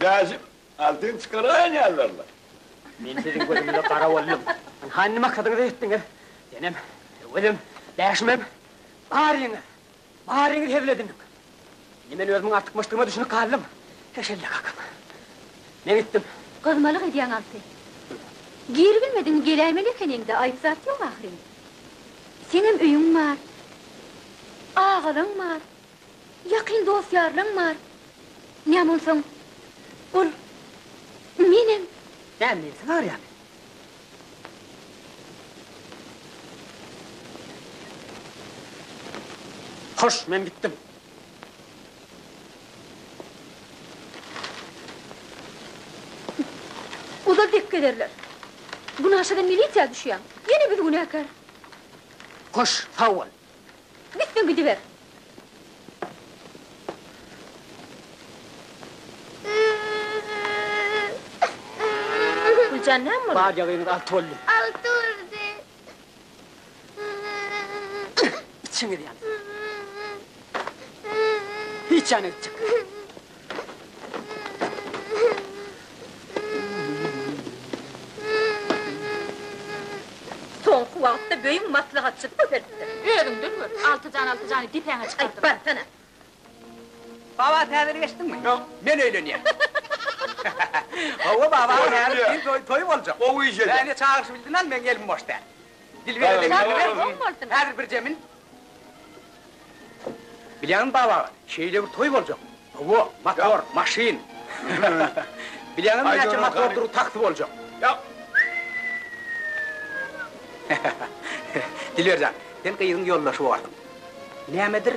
Bäşim, altyn çykaraýan ýalylar-la. Men siziň gözüňize gara boldum. Ynha indi maksadyňyza ýetdiňiz. Senem, Öwezem, Bäşimem, baryňyz, baryňyz hezil ediniň. Indi men özümiň artykmaçdygyma düşünip galdym. Heşelle kakam. Men gitdim. Gyzmalyk edýäň Alty. Giribilmediňmi geläýmeli ekeniň-dä, aýyp zat ýok ahyryn. Seňem öýüň bar. Agalaň bar. Ýakyn dost-ýarlaň bar. Näme onsoň, ol menem. Näme mensiz barýamy? Hoş, men gitdim. Ozal dek gezerler. Günaşadan milisiýa düşýäň. Ýene biz günäkär. Hoş, sag bol. Gitseň gidiber. Güljan näme boldy? Bar ýagyňyz alty boldy. Alty boldy. Içiňiz ýansyn. Hiç ýana gitjek. Soňky wagtda böýüň maslahatçysy köpelipdir. Özüňden gör, Altyjan Altyjany depäňe çykardyň. Aý, barsana. Baba täzelik eşitdiňmi? Ýok. Men öýlenýän. Hawa baba, häzir düýn toý toý boljak. Gowy iş edýäň. Ine çagyryş bildin al, meň elim boş däl. Dilbere-de bildiber. Häzir birje min. Bilýäňmi baba aga, şeýle bir toý boljak. Hawa, motor, maşyn. Bilýäňmi näçe motordyr taksi boljak. Ýok. Dilber jan, sen gyzyň ýoldaşy borsuň. Nämedir,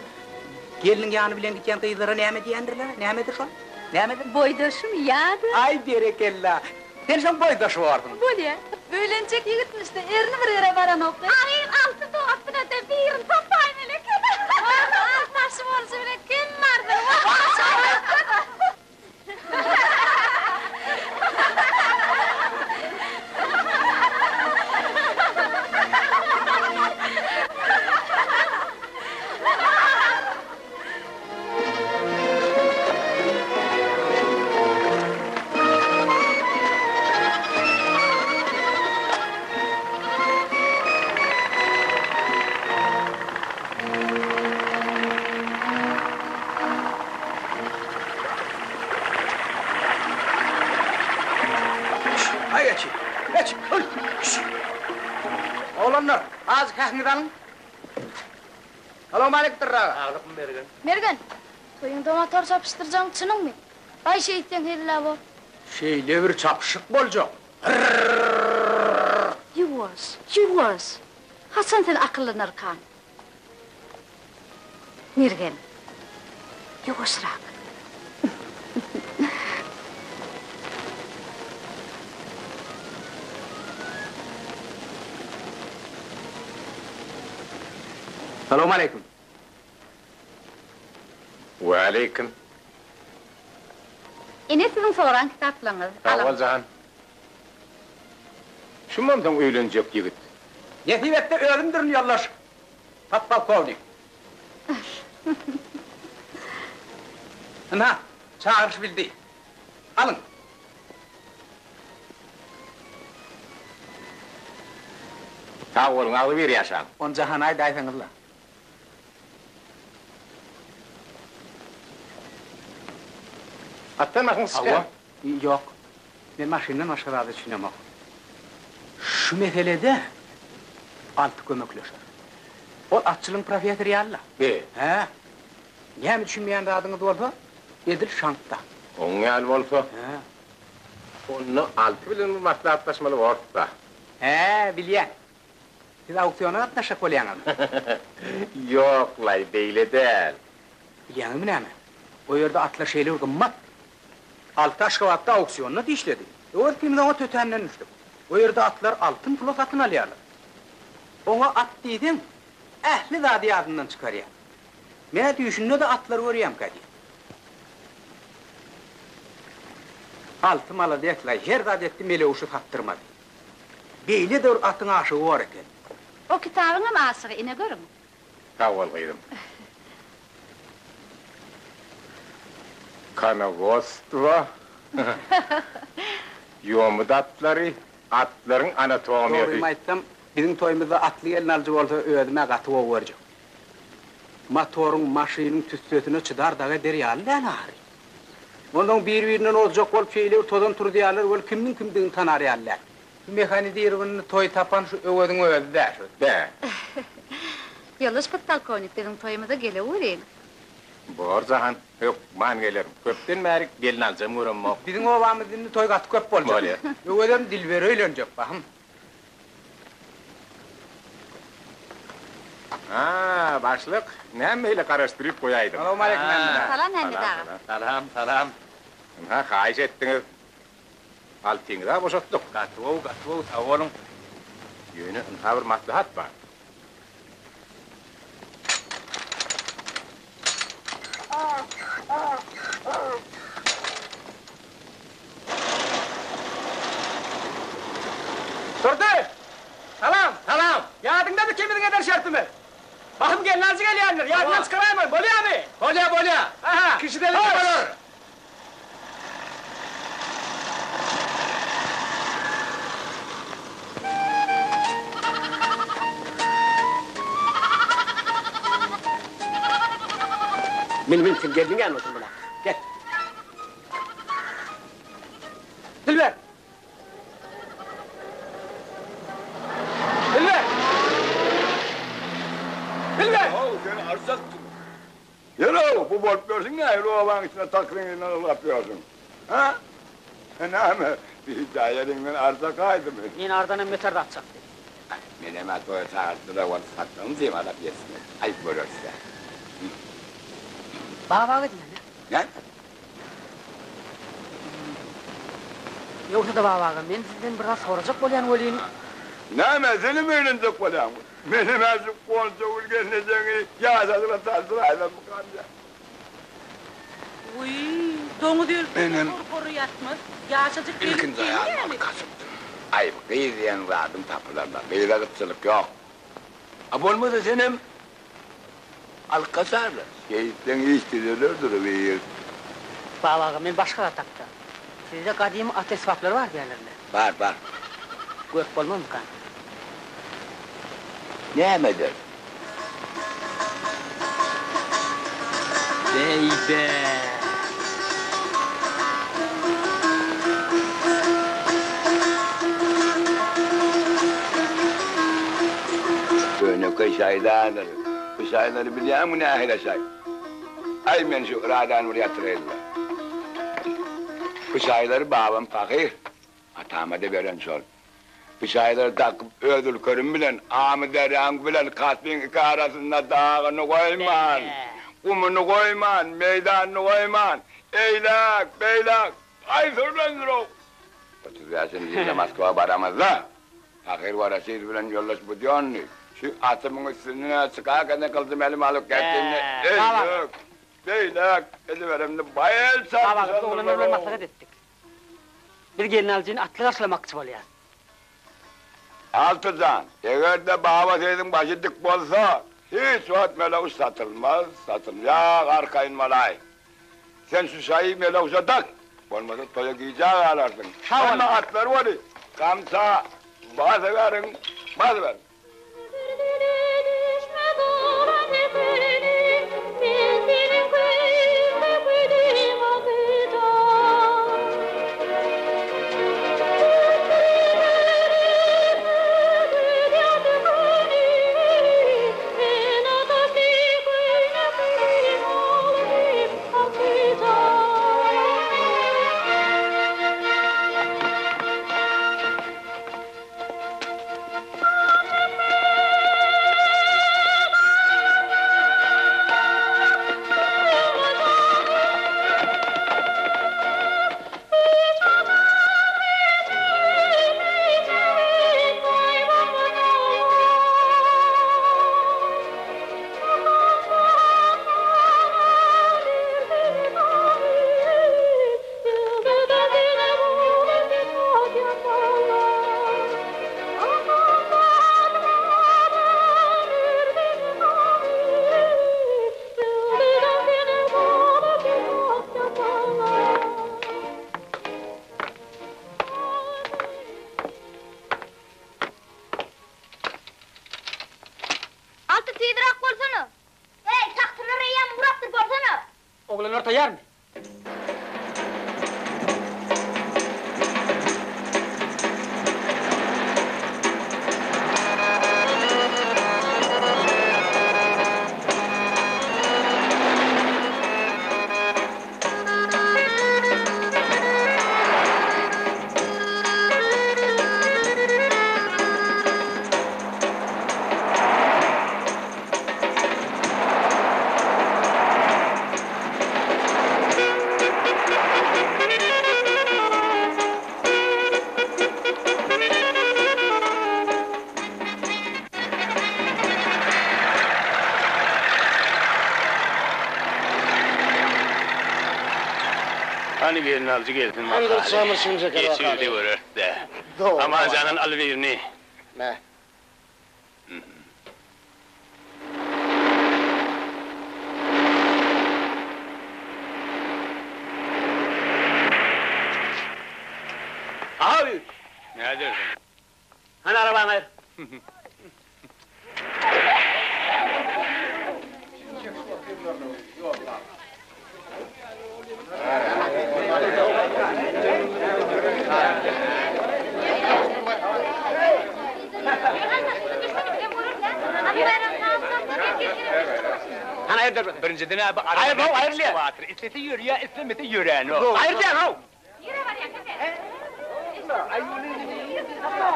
gelniň ýany bilen gidýän gyzlara näme diýendirler, nämedir şol? Nämedir? Boýdaşym ýa-da. Aý, berekella! Sen şoň boýdaşy borsuň. Bolýa. Öýlenjek ýigitmiş-de, erni bir ýere baranokdy. Agyz alty dostuna-da birini tapaýmaly eken. Altaşy bolşy bilen kim bardyr? Aý geçi, geç, hüý, şş! Oglanlar, azajyk häkiňizi alyň. Salowmaleýkim Dürri aga. Saglykmy Mergen? Mergen, toýuňda motor çapyşdyrjagyň çynyňmy? Baý şeýtseň hezil-ä bor. Şeýle bir çapyşyk boljak. Hyrrrrrrrrr! Ýuwaş, ýuwaş! Haçan sen akyllanarkaň? Mergen, ýuwaşrak. Salowmaleýkim. Waleýkim. Ine siziň soran kitaplaryňyz. Sag bol jan. Şumam soň öýlenjek ýigit. Nesip etse özümdirin ýoldaş podpolkownik. Ynha, çagyryş bildi. Alyň. Sag boluň, agzybir ýaşaň. Ony Jahana aýdaýsaňyzla. Atdan maşyn çykýar. Hawa. Ýok. Men maşyndan başga zada düşünemok. Şu meselede Alty kömekleşer. Ol atçylygyň professory ýaly-la. Be. Hä. Näme düşünmeýän zadyňyz bolsa, edil şaňkda. Oň ýaly bolsa. Hä. Onda Alty bilen bir maslahatlaşmaly borus-da. Hä, bilýän. Siz auksiona gatnaşjak bolýaňyzmy? Ýok-laý, beýle däl. Bilýäňizmi näme? O ýerde atlar şeýle bir gymmat. Alty Aşgabatda auksionda dişledi. Öwez ikimiz oňa tötänden düşdük. O ýerde atlar altyn pula satyn alýarlar. Oňa at diýseň, ähli zady ýadyndan çykarýar. Men-ä düýşünde-de atlary görýämkä diýýän. Alty malades-laý, her zat etdi, melewşi satdyrmady. Beýle-de bir atyň aşygy bor eken. O kitabyňam aşygy, ine görüň. Sag bol gyzym. Konowodstwo, ýomut atlary, atlaryň anatomiýasy. Dogrymy aýtsam, biziň toýumyzda atly gelnalyjy bolsa özüm-ä gaty gowy görjek. Motoryň, maşynyň tüssesine çydar dagy eder ýaly däl ahyry. Onsoň bir-birinden ozjak bolup şeýle bir tozan turuzýarlar weli kimniň kimdigini tanar ýaly däl. Şu mehanizirowanyny toý tapan şu Öweziň özi-dä şu. Bä. Ýoldaş podpolkownik, biziň toýumyza geleweriň. Bor Jahan, hökman gelerin. Köpden bäri gelnaljam göremok. Biziň obamyzda indi toý gaty köp boljak. Bolýa. Öwezem Dilbere öýlenjek, bahym. Ha, başlyk, näme beýle garaşdyryp goýaýdyň? Salowmaleýkim Mämmet aga. Salam Mämmet aga. Salam, salam. Ynha, haýyş etdiňiz. Altyňyz-a boşatdyk. Gaty gowy, gaty gowy, sag boluň. Ýöne ynha bir maslahat bar. Durdy! Salam! Salam! Ýadyňdamy ikimiziň eden şertimiz? Bahym gelnaljy gelýändir, ýadyňdan çykaraýmaýyn, bolýamy? Bolýa, bolýa! Aha! Kişi delilli bolar! Min, min, sen gelniň ýanynda otur muna. Gel. Dilber! Dilber! Dilber! How, sen arsakdyň. Ýör-ow, bu bolup ýörsüň nähili obaň içinde takryň yzyndan ylgap ýörsüň? Hä? Näme, bijaý eliňden arsa gaýdymy? Men ardanam beter zat çakdy. Menem-ä toýa çagyrtdylar, ol satlygyny dymalap ýetsin. Aýyp göreris-dä. Baba gidýän-ä. Näme? Ýogsa-da baba aga, men sizden bir zat sorajak bolýan welin. Näme, senem öýlenjek bolýaňmy? Menem şu Goncagül gelnejeňi ýaşadyla tanşyraýsammykam diýýän. Wiý, doňuz ölse-de Menem hor-hory ýatmaz. Ýaşajyk gelin ilkinji seň aýalymy ýaly. alyp gaçypdym. Aý, bu gyz diýen zadyň tapylaryna gyza gytçylyk ýok. A bolmasa senem alyp gaçarlar. Şeýtseň iş düzeler durubiýr. Baba aga, men başga zat hakda. Sizde gadymy at esbaplary bar diýýärler-le. Bar, bar. Görüp bolmazmykan? Näme eder? Beýbe! Ýönekeý şaýlardyr. Bu şaýlary bilýäňmi nähili şaý? Aý men şu yradany bir ýatyraýyn-la. Bu şaýlary babam pahyr atama-da beren şol. Bu şaýlary dakyp öz ülkerim bilen, Amyderýaň bilen Kaspiň iki arasynda dagyny goýman, gumuny goýman, meýdanyny goýman, eýläk, beýläk, aý sürlendir-ow! 35-nji ýylda Moskwa baramyzda, pahyr Woroşilow bilen ýoldaş Budýonnyý şu atymyň üstüne çykarka-da gylyjymy elime alyp gätdim-de, eýläk, beýläk ediberemde baý el Baba, biz oglanlar bilen çarpyşandyrlar-ow! maslahat etdik. Biz gelnalyjyny atly garşylamakçy bolýas. Alty jan, eger-de Baba Seýidiň başy dik bolsa, hiç wagt meleguş satylmaz, satylýag arkaýyn bolaý. Sen şu şaýy meleguşa dak, bolmasa toýa gijä galarsyň. Hemme atlar weli, gamça basyberiň, basyberiň. Oglanlar taýýarmy? Hany gelnalyjy gelsin Hany dur çamyr çimjek Geçirdi göreris-dä. Amanjandan al birini. Me. Abi! Nädersiň? Hany arabaňy aýyr. Hany aýyr derweze. Birinjiden abi Aýyr how aýrylýar. Islese ýörýär, islemese ýöränok. Aýyr diýýän how.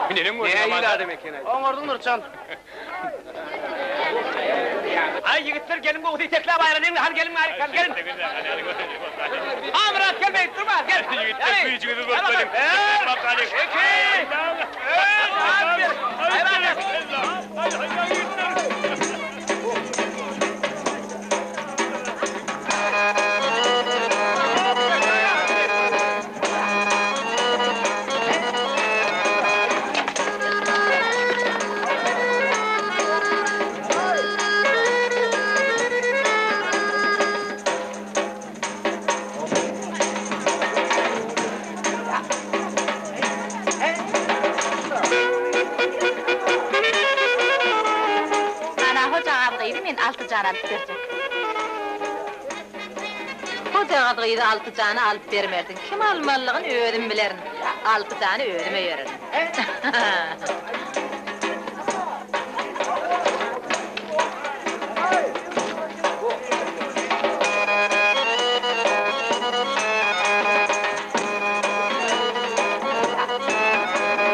Neneň gördüň Nähili adam eken-aý. Oňardyň Nurjan. Aý ýigitler geliň gowusy itekläp aýranyň hany geliň aý hany geliň. Amyrat gel beýdip durma gel. Ýigitler güýjüňizi görkezeliň. Bakalyň. Iki. Üç. Aýran. Ana hojagaz gyzy men Altyjana alyp berjek. Hojagaz gyzy Altyjana alyp bermersiň. Kim almalydygyny özüm bilerin. Altyjany özüm öýererin.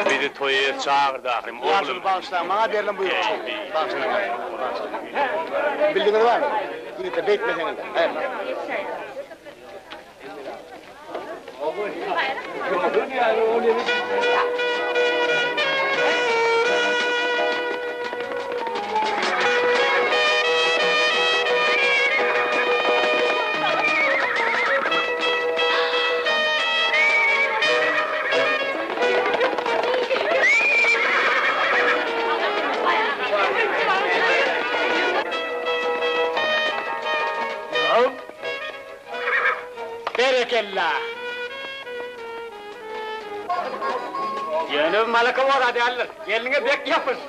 Bizi toýa çagyrdy ahyrym, oglum. Ýaşuly bagyşlaň, maňa berlen buýruk şol. Bagyşlaň. Bildiňiz barmy? Ýigitler, beýtmeseňizler. Aýryl. Berekella! Ýöne bu malaka bor-a däldir. Gelniňe bek ýapyş.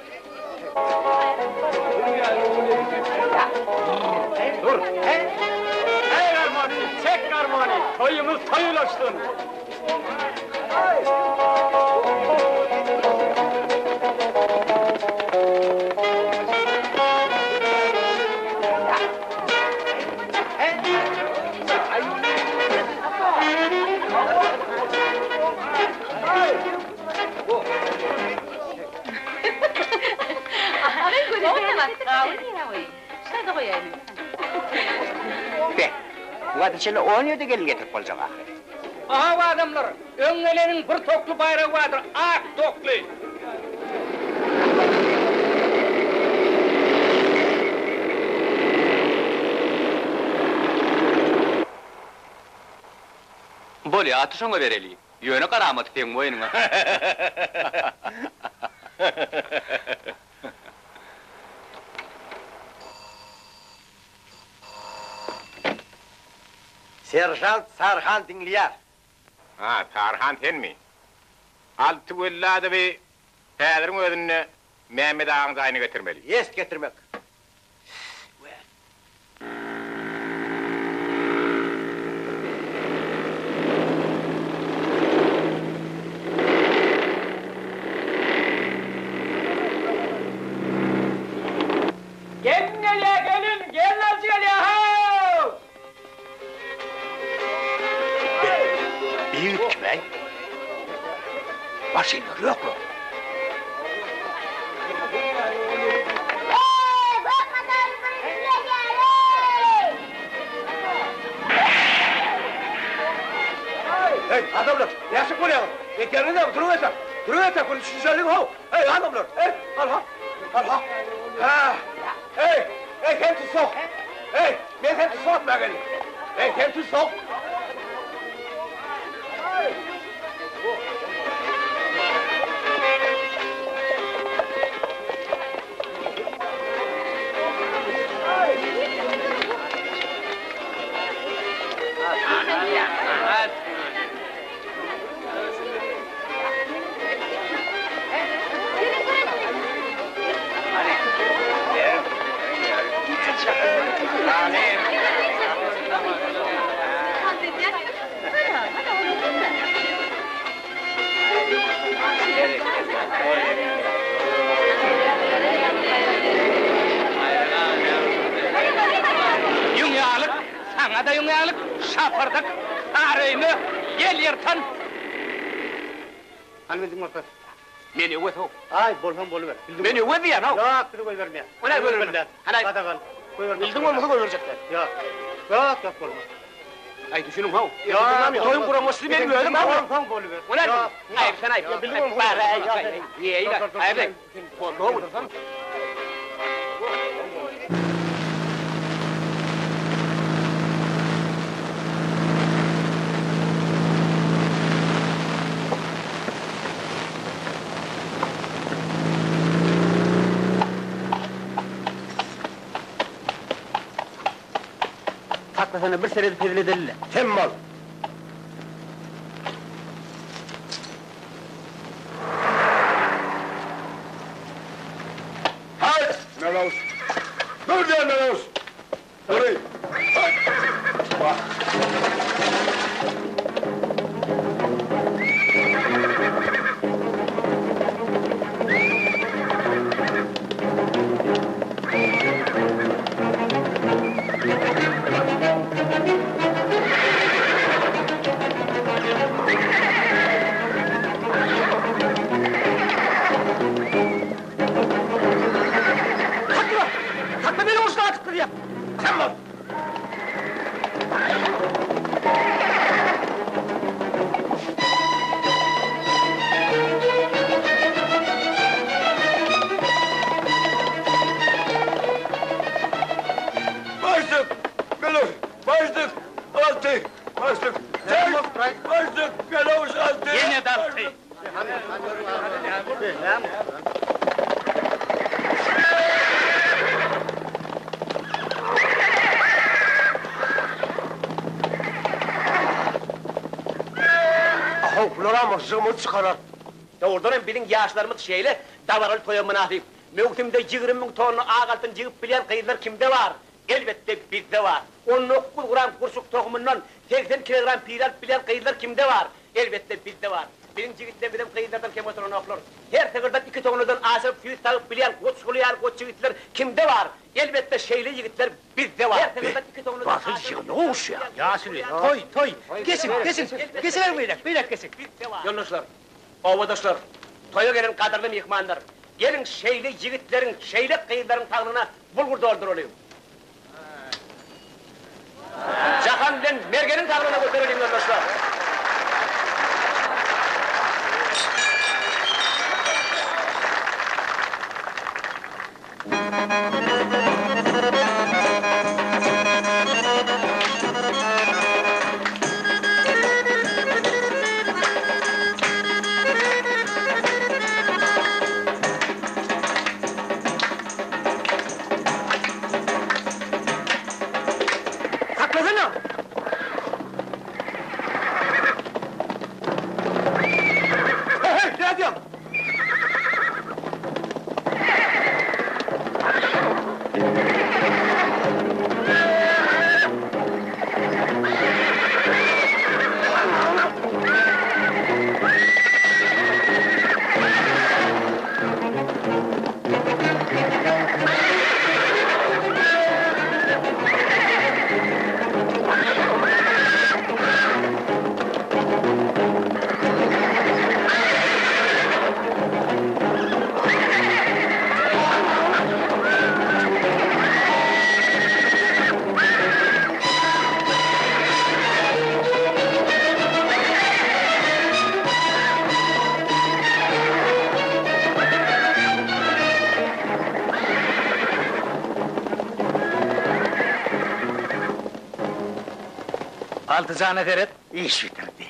Dur. Eý garmony, çek garmony, toýumyz toý ulaşsyn. Be, bu wagta çenli on ýerde gelin getirip boljak ahyry. Aw adamlar, öň geleniň bir tokly baýragy bardyr, ak tokly. Bolýa, aty şoňa bereli. Ýöne garamaty seň boýnuňa. Seržant Saryhan diňleýär. Ha, Saryhan senmi? Alty Welladowy häziriň özünde Mämmet agaň jaýyna getirmeli. Ýest getirmek. Etýäňiz-ä, duruň etek. Duruň etek, bir düşünişeliň how. Eý, adamlar, eý, al-ha. Al-ha. Hä. Eý, eý, sen tussag. Eý, men seni tussag etmäge geldim. Eý, sen tussag. Ýüň ýalyk, saňa-da ýüň ýalyk, şapyrdyk, sary öýme, ýel ýyrtan. Hany bildiň bolsa. Men Öwez-ow. Aý, bolsaň boluber. Men Öwez diýýän-ow. Ýok, bizi goýbermeýär. O näme goýbermez? Hany. Gadagan. Goýbermez. Bildiň bolmasa goýberjekler. Ýok. Ýok, ýok bolmaz. Aý, düşüniň-how. Ýok. Toýuň guramaçysy meniň özüm-how. Bolsaň boluber. O näme? Aýyp, sen aýyp. Bar, aý, aý, aý, aý, boldy-how. Saklasana bir seredip hezil edeli-le. Sem bol. Haý, Melawus. Dur diýen Melawus. Dury. Haý. Bak. Sakla! Sakla meni uruşdan atyp gidýär! Sen bol. Başlyk! Melewş! Başlyk! Alty! Başlyk! Başlyk! Melewş alty! Ýene-de alty! Ahow, bularam myžžygymyzy çykarar. Dogrudan hem biziň ýaşlarymyz şeýle dabaraly toýa mynasyp. Möwsümde 20 müň tonna ak altyn jygyp bilýän gyzlar kimde bar? Elbetde, bizde bar. 19 gram gurçuk tohumyndan 80 kilogram pile alyp bilýän gyzlar kimde bar? Elbetde, bizde bar. Biziň jigitlerimizem gyzlardan kem oturanoklar. Her sygyrdan iki tonnadan aşyryp süýt sagyp bilýän goçguly ýaly goç ýigitler kimde bar? Elbetde, şeýle ýigitler bizde bar. Her sygyrdan iki tonnadan Basyl aşyryp ýygyny gowuşýar. Ýaşuly, toý, toý. Geçiň, geçiň. Geçiberiň beýläk, beýläk geçiň. Ýoldaşlar, obadaşlar, toýa gelen gadyrly myhmanlar, geliň şeýle ýigitleriň, şeýle gyzlaryň saglygyna bulgur dolduralyň. Jahan bilen Mergeniň saglygyna götereliň ýoldaşlar! Saklasana! Hey, hey, nädýäň? Altyjana seret. Iş bitirdi.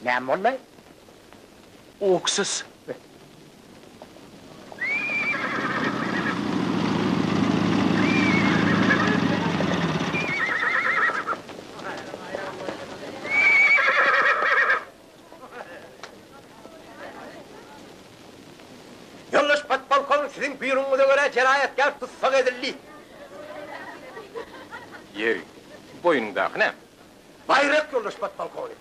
Näme boldy? Uksus. Ýoldaş podpolkownik, siziň buýrugyňyza görä jenaýatkär tussag edildi. Ýeri, boýnuňdaky näme? Baýrak, ýoldaş podpolkownik.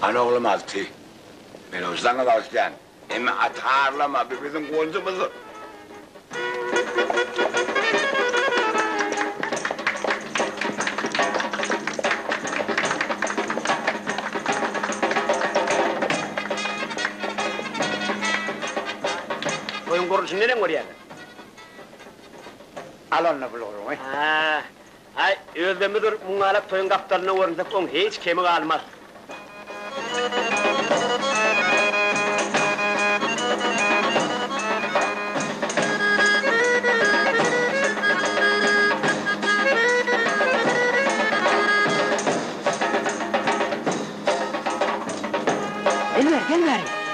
Hany oglum Alty, men ony saňa bagyşlaýan. Emma aty harlama, bu biziň gonjumyzdyr. Toýuň gurluşyny neneň görýäňiz? Al onda bulguryňy. Hä, aý, özlemizdir, muňňalak toýuň gapdalynda görünsek, oň hiç kemi galmaz. Gel bäri, gel bäri.